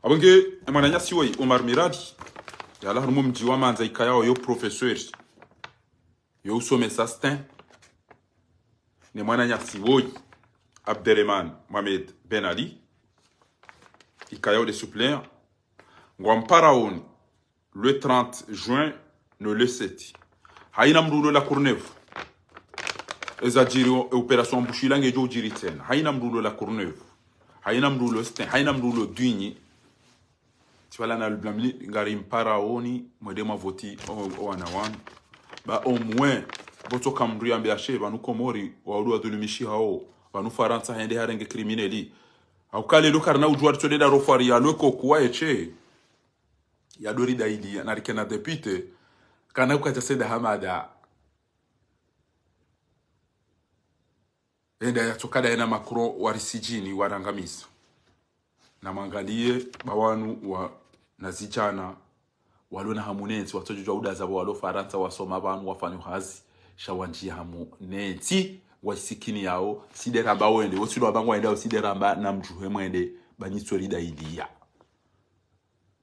Apvo nge, emwananyasi woyi, Omar Mirali. Yalawa harumwa omdji wa Mandza ikayao yo professeur. Yo usomesa STEM. Ne mwananyasi woyi, Abderemane Mohamed Ben Ali. Ikayao nde suppléant. Ngwamparaoni le trente juin no le sept. Haina mndru ulo La Courneuve. Eza djiri o, e opération Mbushila ngedjo udjiri tsena. Haina mndru ulo La Courneuve. Haina mndru ulo STEM. Haina mndru ulo Dwinyi. Tsi pvala na lublamini, ngarimparaoni, mwende mwavoti, o, owana wanu. Ba omwe, pvotsoka mndru yambe ashe, pvanu Komori, waudu wadhulumishi hao, pvanu Farantsa hende harenge krimineli. Hauka lelo karina udjuwa ritsodeda rofwari ya lweko kuwa eshe. Ya dori daili, ya narikena député, kana ukaja Said Hamada. Enda yatsoka ndaye na Macron warisidjini, warangamiza. Na mwangaliye, ba wanu wa, na zidjana, walo na hamu nentsi, watsodjudja udaza pvo walo Farantsa, wasoma pvanu, wafanya hazi, sha wandjiya hamu nentsi, waisikini yao, tsi nde ramba wende, wotsi ndo wamba ngwayendao, tsi nde ramba na mdjuhe mwende, ba nyitsori dailiya.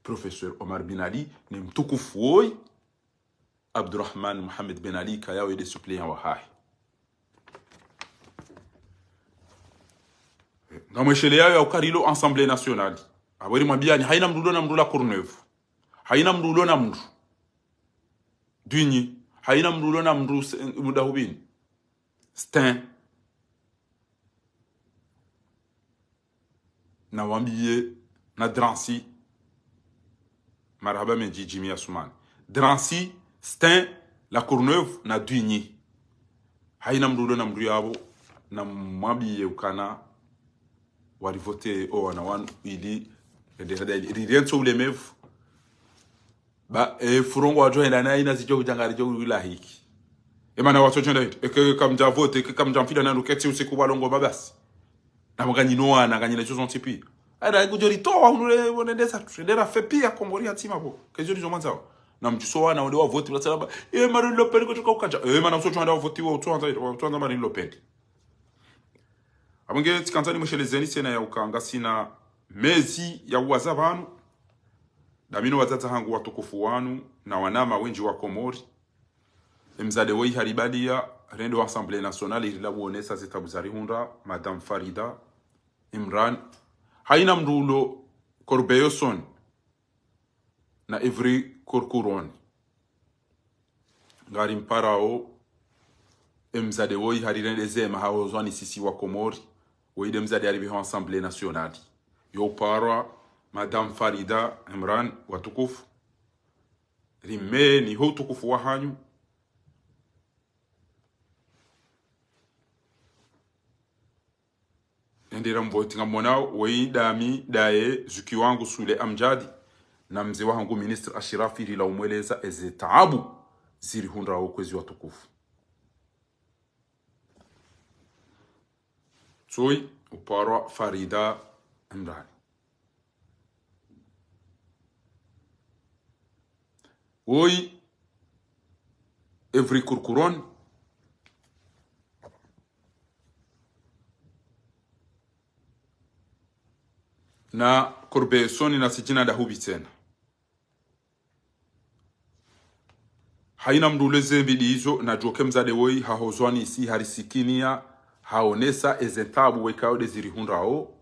Professeur Omar Ben Ali, ne mtukufu woyi, Abderemane Mohamed Ben Ali, ikayao nde suppléant wahahe. Ngamwesheleyao ya uka rilo Assemblée nationale. Apvo rimwambiyani, haina mndru ulo na mndru La Courneuve. Haina mndru ulo na mndru Dwinyi. Haina mndru ulo na mndru se-, mndru Dahubini. STEM. Namwambiye na Drancy, marahaba mendji Jimmy Assoumani. Drancy, Stein, La Courneuve, na Duigny. Hayina mndru ulo na mndru yapvo, namwambiye ukana warivote owana wanu ili, ende hada ili, ririentso ulemevu. Ba, e, furongo wadjo henda na ina zidjo udja ngaridjo ulahiki. E mana watsodjo henda hiti. Eke kamdja vote, eke kamdja mfida na nuketsi usiku walongo mabasi. Na mwa nganyina wana, nganyina zozo ntsi piya. Ada kudjo ritowa unule wonendesa, rendera fe piya Komori ya ntsima pvo. Kezio rizo mwandzao. Na mdjuso wana wonde wavote, wala salaba. E, Marine Le Pen kutsoka ukandja. E, mana utsodjo henda wavote, wa utsodjo henda, wa utsodjo henda Marine Le Pen. Apvo nge tsikandza nimweshelezeni tsena ya uka ngasina mezi ya uwaza pvanu. Dami no wadzadze hangu watukufu wanu, na wanama wendji wa Komori. Emzade woyi haribaliya, rende wa Assemblée Nationale, irila uonesa zitabu zarihundra, Madame Farida Imran. Hayina mndru ulo Corbeil-Essonnes, na Évry Courcouronnes. Ngarimparao, emzade woyi harirende zema hahozwani sisi wa Komori, woyi nde mzade haripviha Assemblée Nationale. Yo uparwa, Madame Farida Imran, watukufu. Rimeni ho utukufu wahanyu. Endera mvoti ngamwonao, woyi dami, daye, zuki wangu Soulé Amdjadi, na mze wahangu ministre Achirafi rila umweleza eze taabu zirihundrao kwezi watukufu. Tsoyi, uparwa Farida Imran. Woyi, Évry Courcouronnes. Na Corbeil-Essonnes na sidjina ndahupvi tsena. Hayina mndru uleze mbidi izo, nadjuwa ke mzade woyi, hahozwani si harisikiniya, haonesa eze ntabu wekao nde zirihundrao.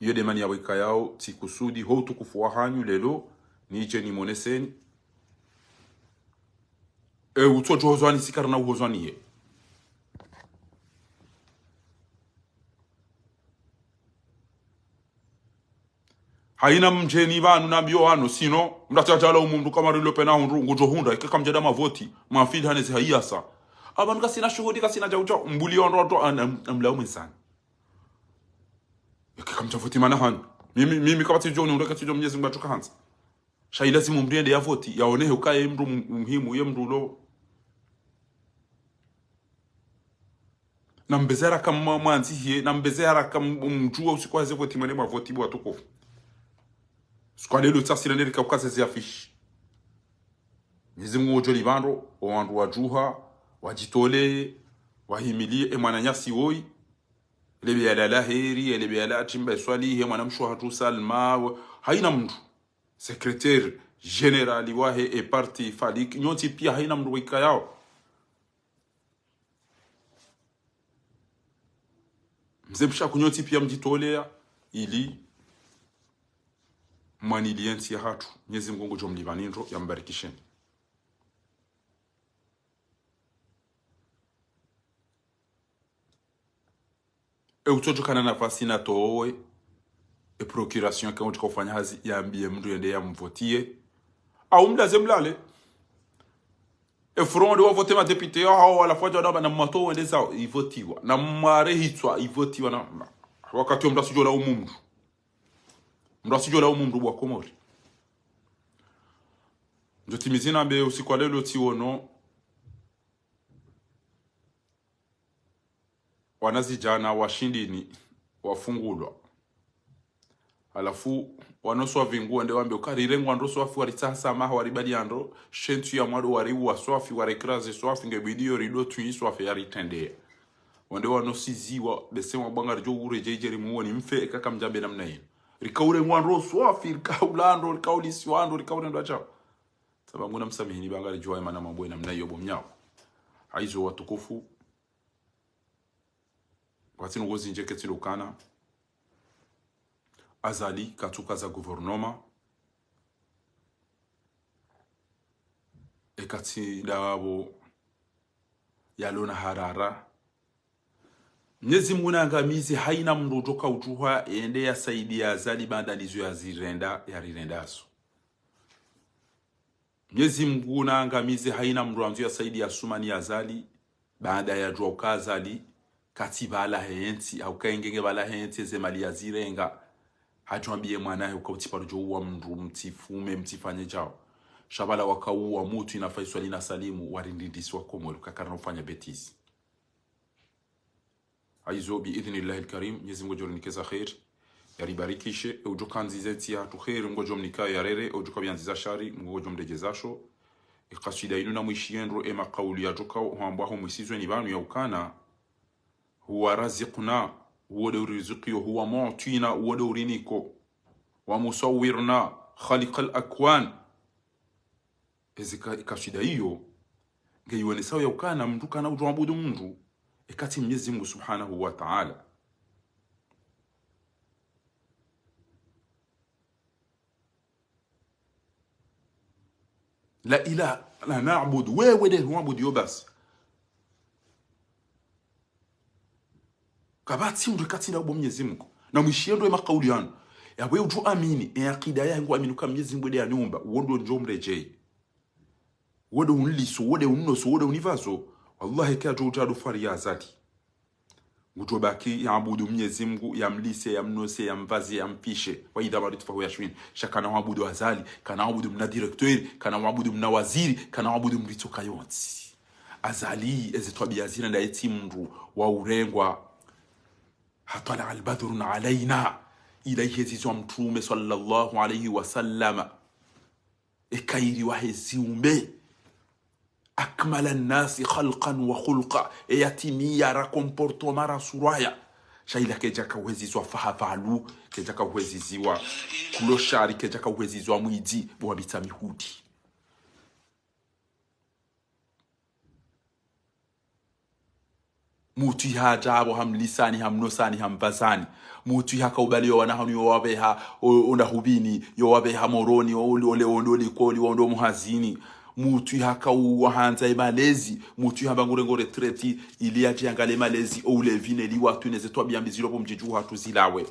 Iyo nde mani ya wekayao, tsikusudi, ho utukufu wahanyu lelo, nidje nimwoneseni. E, utsodjo hozwani si karina uhozwani ye. Hayina mdjeni pvanu nambiyo wanu, sino, mndru atsadjala umundru kama rilo pena hundru, ngudjo hundra, ike kamdjada mavoti, mafili hanezi hayiyasa. Apvanu kasina shuhudi, kasina djau djau, mbuli wandru wandru, am-, am-, amlao mwezani. Ike kamdja voti mana hanyu. Mimi, mimi kapvatsi djo, ni hundra katsi djo Mnyezi Mungu atsuka handza. Sha ilazimu mndru yende ya voti, yaonehe uka ye mndru mu-, muhimu, ye mndru ulo. Na mbeze haraka mwa-, mwandzihiye, na mbeze haraka m-, mdjuwa usiku waheze voti mwende mwa voti bo watukufu. Siku wa lelo tsasira nderika ukaze zi affiche. Mnyezi Mungu ngudjo lipva ndro, o wandru wadjuha, wadjitoleye, wahimiliye, e mwananyasi woyi. Elebe yala la heri, elebe yala atimba eswali, he mwana mshe wahatru Salma, wa-, hayina mndru. Secrétaire général wahe e parti Faliki, nyontsi piya hayina mndru wekayao. Mze Mshaku nyontsi piya mdjitoleya, ili mwaniliye ntsi yahatru. Mnyezi Mungu ngudjo mlipvani ndro, yambarikisheni. E utsodjo kana nafasi natowe, e procuration ke utsika ufanya hazi, yambiye mndru yende yamvotiye. Au mlaze mlale. E furongo nde wavote madéputé yahao, wala fwadja wadaba na mwato wende zao, ivotiwa. Na mware hitswa, ivotiwa na, na. Wakati wo mndru asidjo laumu mndru. Mndru asidjo laumu mndru bo wa Komori. Ndjo timizi nambe usiku wa lelo tsiono. Wanazidjana wa Shindini wafungulwa. Halafu, wano swafi ngu wende wambe uka rirengwa ndro swafi waritsaha samaha waribaliya ndro, she ntsu ya mwando wariuwa swafi, warekraze swafi, nge bidiyo rido twi swafi yaritrendeya. Wende wano siziwa, bese wabanga ridjo uredjeyi djeri muwoni mfe, eka kamdjambe namna yinu. Rikaurengwa ndro swafi, rikaula ndro, rikaulisiwa ndro, rikaurendwa djao. Saba nguna msamihini banga ridjuwa emana mambo namna iyo bo mnyawo. Hayizo watukufu. Wakati nungo zindji ketsi ndo ukana. Azali katsuka za gouvernement. Ekatsi ndapvo yalona harara. Mnyezi Mungu naangamize haina mndru udjoka utsuha yende yasaidiye Azali baanda ndizo yazirenda, yarirendazo. Mnyezi Mungu naangamize haina mndru andzo yasaidiye Asumani Azali, baanda yadjuwa uka Azali katsi pvala hentsi, hauka yenge nge pvala hentsi, eze mali yazirenga. Hadjwambiye mwanahe uka utsi paro djo uwa mndru, mtsifume, mtsifanye djao. Sha pvala wakauwa Mutwi na Faiswali na Salimu, warindindisi wa Komori, uka karina ufanya bêtise. Haizo, bi idhnillahi lkarim, Mnyezi Mungu ngudjo rinika za kheri, yaribarikishe. E udjoka andziza entsi yahatru kheri, Mungu ngudjo mnika yarere. E udjoka pvia andziza shari, Mungu ngudjo mredjeza sho. E kaswida inu namwishiye ndro e makauli yadjoka hwambwa ho mwisizweni pvanu ya ukana: هو رازقنا, uwo nde urizukiyo, هو معطينا, uwo nde uriniko, ومصورنا، خالق الأكوان. Ezi ka-, kaswida iyo, ngeyiwonesao ya ukana mndru kana udjo abudu mndru, eka tsi Mnyezi Mungu Subhanahu wa Ta'ala. La ilaha, la na'budu, wewe nde huabudiyo basi. Kapvatsi mndru eka tsi ndawe bo Mnyezi Mungu. Namwishiye ndro e makauli yanu. Yapvo udjo amini, e akida yahe ngu amini uka Mnyezi Mungu nde yaniumba, uwo ndo ndjo mredjeyi. Uwo nde unliso, uwo nde unnoso, uwo nde unipvazo. Wallahi, eka yadjo utsa ndo fwari ya Azali, ngudjo baki yaabudu Mnyezi Mungu, yamlise, yamnose, yampvaze, yampvishe. وإذا مرضت فهو يشفين. Sha kana waabudu Azali, kana waabudu mna directeur, kana waabudu mna waziri, kana waabudu mndru itsoka yontsi. Azali, eze twabiya zina nda etsi mndru wa urengwa. هل طلع بدر علينا. Ila ihezizwa Mtrume swallallahu alayhi wa sallama. Eka iri wahe ziumbe. أكمل الناس خلقا وخلقا. E yatimiya ra comportement ra suraya. Sha ila kedjaka uhezizwa faha pvalu, kedjaka uheziziwa clochard, kedjaka uhezizwa mwidzi, bo wa Mitsamihuli. Mutwi hadja apvo hamlisani, hamnosani, hampvazani. Mutwi hakaubaliyo wana hanu yowapveha, o, o Ndahubini, yowapveha Moroni, o, ole, o, ndo likoli, o, ndo muhazini. Mutwi hakauwahandza emalezi. Mutwi hamba ngurengo retraite, ili yadje yangaliye malezi, o ulevi, ne liwatwi, neze twabiya mbi zilo pvo mdjidju hatru zilawe.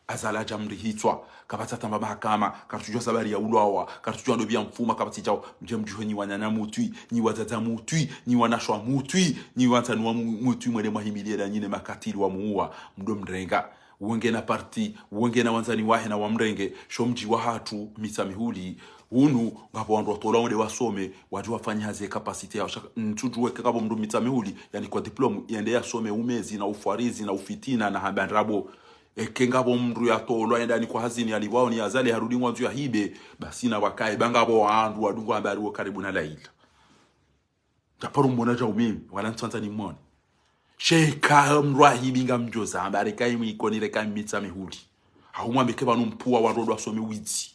Azali hadja mrihitswa, kapvatsi hata mba mahakama, karitsudjuwa sababu ya ulwawa, karitsudjuwa ndo pvia mfuma, kapvatsi djao, mdje mdjuhe nyi wananya Mutwi, nyi wadzadze Mutwi, nyi wanashe wa Mutwi, nyi wandzani wa Mu-, Mutwi mwende mwahimiliye na nyinyi makatili wa muuwa, mdo mrenga. Uwo ngena parti, uwo ngena wandzani wahe na wamrenge, sho mdji wahatru, Mitsamihuli, unu, ngapvo wandru watolwa wende wasome, wadje wafanye hazi ye capacité yao. Shaka, ntsudjuwe eka ngapvo mndru Mitsamihuli, yanikwa diplôme, yende yasome umezi na ufwarizi na ufitina na hamba ndrabo. Eka ngapvo mndru yatolwa yende yanikwa hazini yalipvwao ni Azali harudi ngwandzo yahibe, basi na wakaye, ba ngapvo wandru wadungu hamba ari wo karibu na Laila. Ntsaparo mmona djau mimi, wala ntsandza nimwone. Sha eka mndru ahibi ngamdjoza, hamba ari kayi mwikoni re kayi Mitsamihuli. Hau mwambe ke pvanu mpvuwa wandru ndo wasome widzi.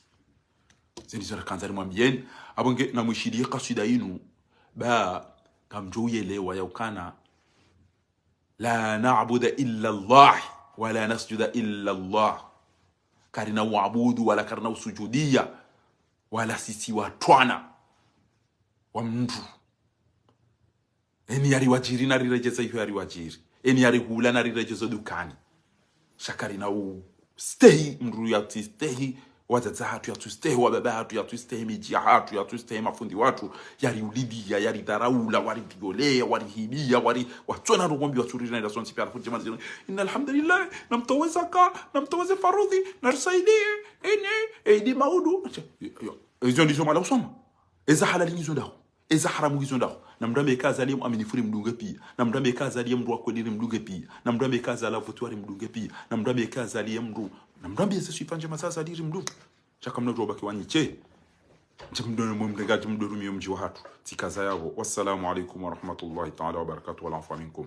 Ze ndizo rakandza nimwambiyeni, apvo nge namwishiliye kaswida inu, ba ngamdjo uyelewa ya ukana: لا نعبد إلا الله ولا نسجد إلا الله. Karina uabudu, wala karina usujudiya, wala sisi watwana wa mndru. Eni yariwadjiri nariredjeze iho yariwadjiri. Eni yarihula nariredjeze dukani. Sha karina ustehi mndru yatsistehi, wadzadze hatru yatsistehi, wababa hatru yatsistehi, midji yahatru yatsistehi, mafundi watru, yariulibiya, yaridharaula, warivioleya, warihibiya, wari-, watsona ndrongoo mbi watsurirenda sontsi piya, halafu ndjema zinu: إن الحمد لله, namtowe zaka, namtowe ze faradhwi, narisaidiye, ene, eidi maudu. Yo, yo. Ezo ndizo mwala usoma. Eza halali ngizo ndaho. Eza haramu ngizo ndaho. Namrambe eka Azali ye mwaminifu rimdunge piya. Namrambe eka Azali ye mndru wa kweli rimdunge piya. Namrambe eka Azali avutiwa rimdunge piya. Namrambe eka Azali ye mndru. Namrambe eze swifa ndjema za Azali rimdunge. Sha kamna udjo baki wanyi she. Ndje mdo mrenga, ndje mdo rumiyo mdji wahatru. Tsikaza yapvo. Wassalamu alaikum warahmatullahi taala wabarakatuh. Wal afwa minkum.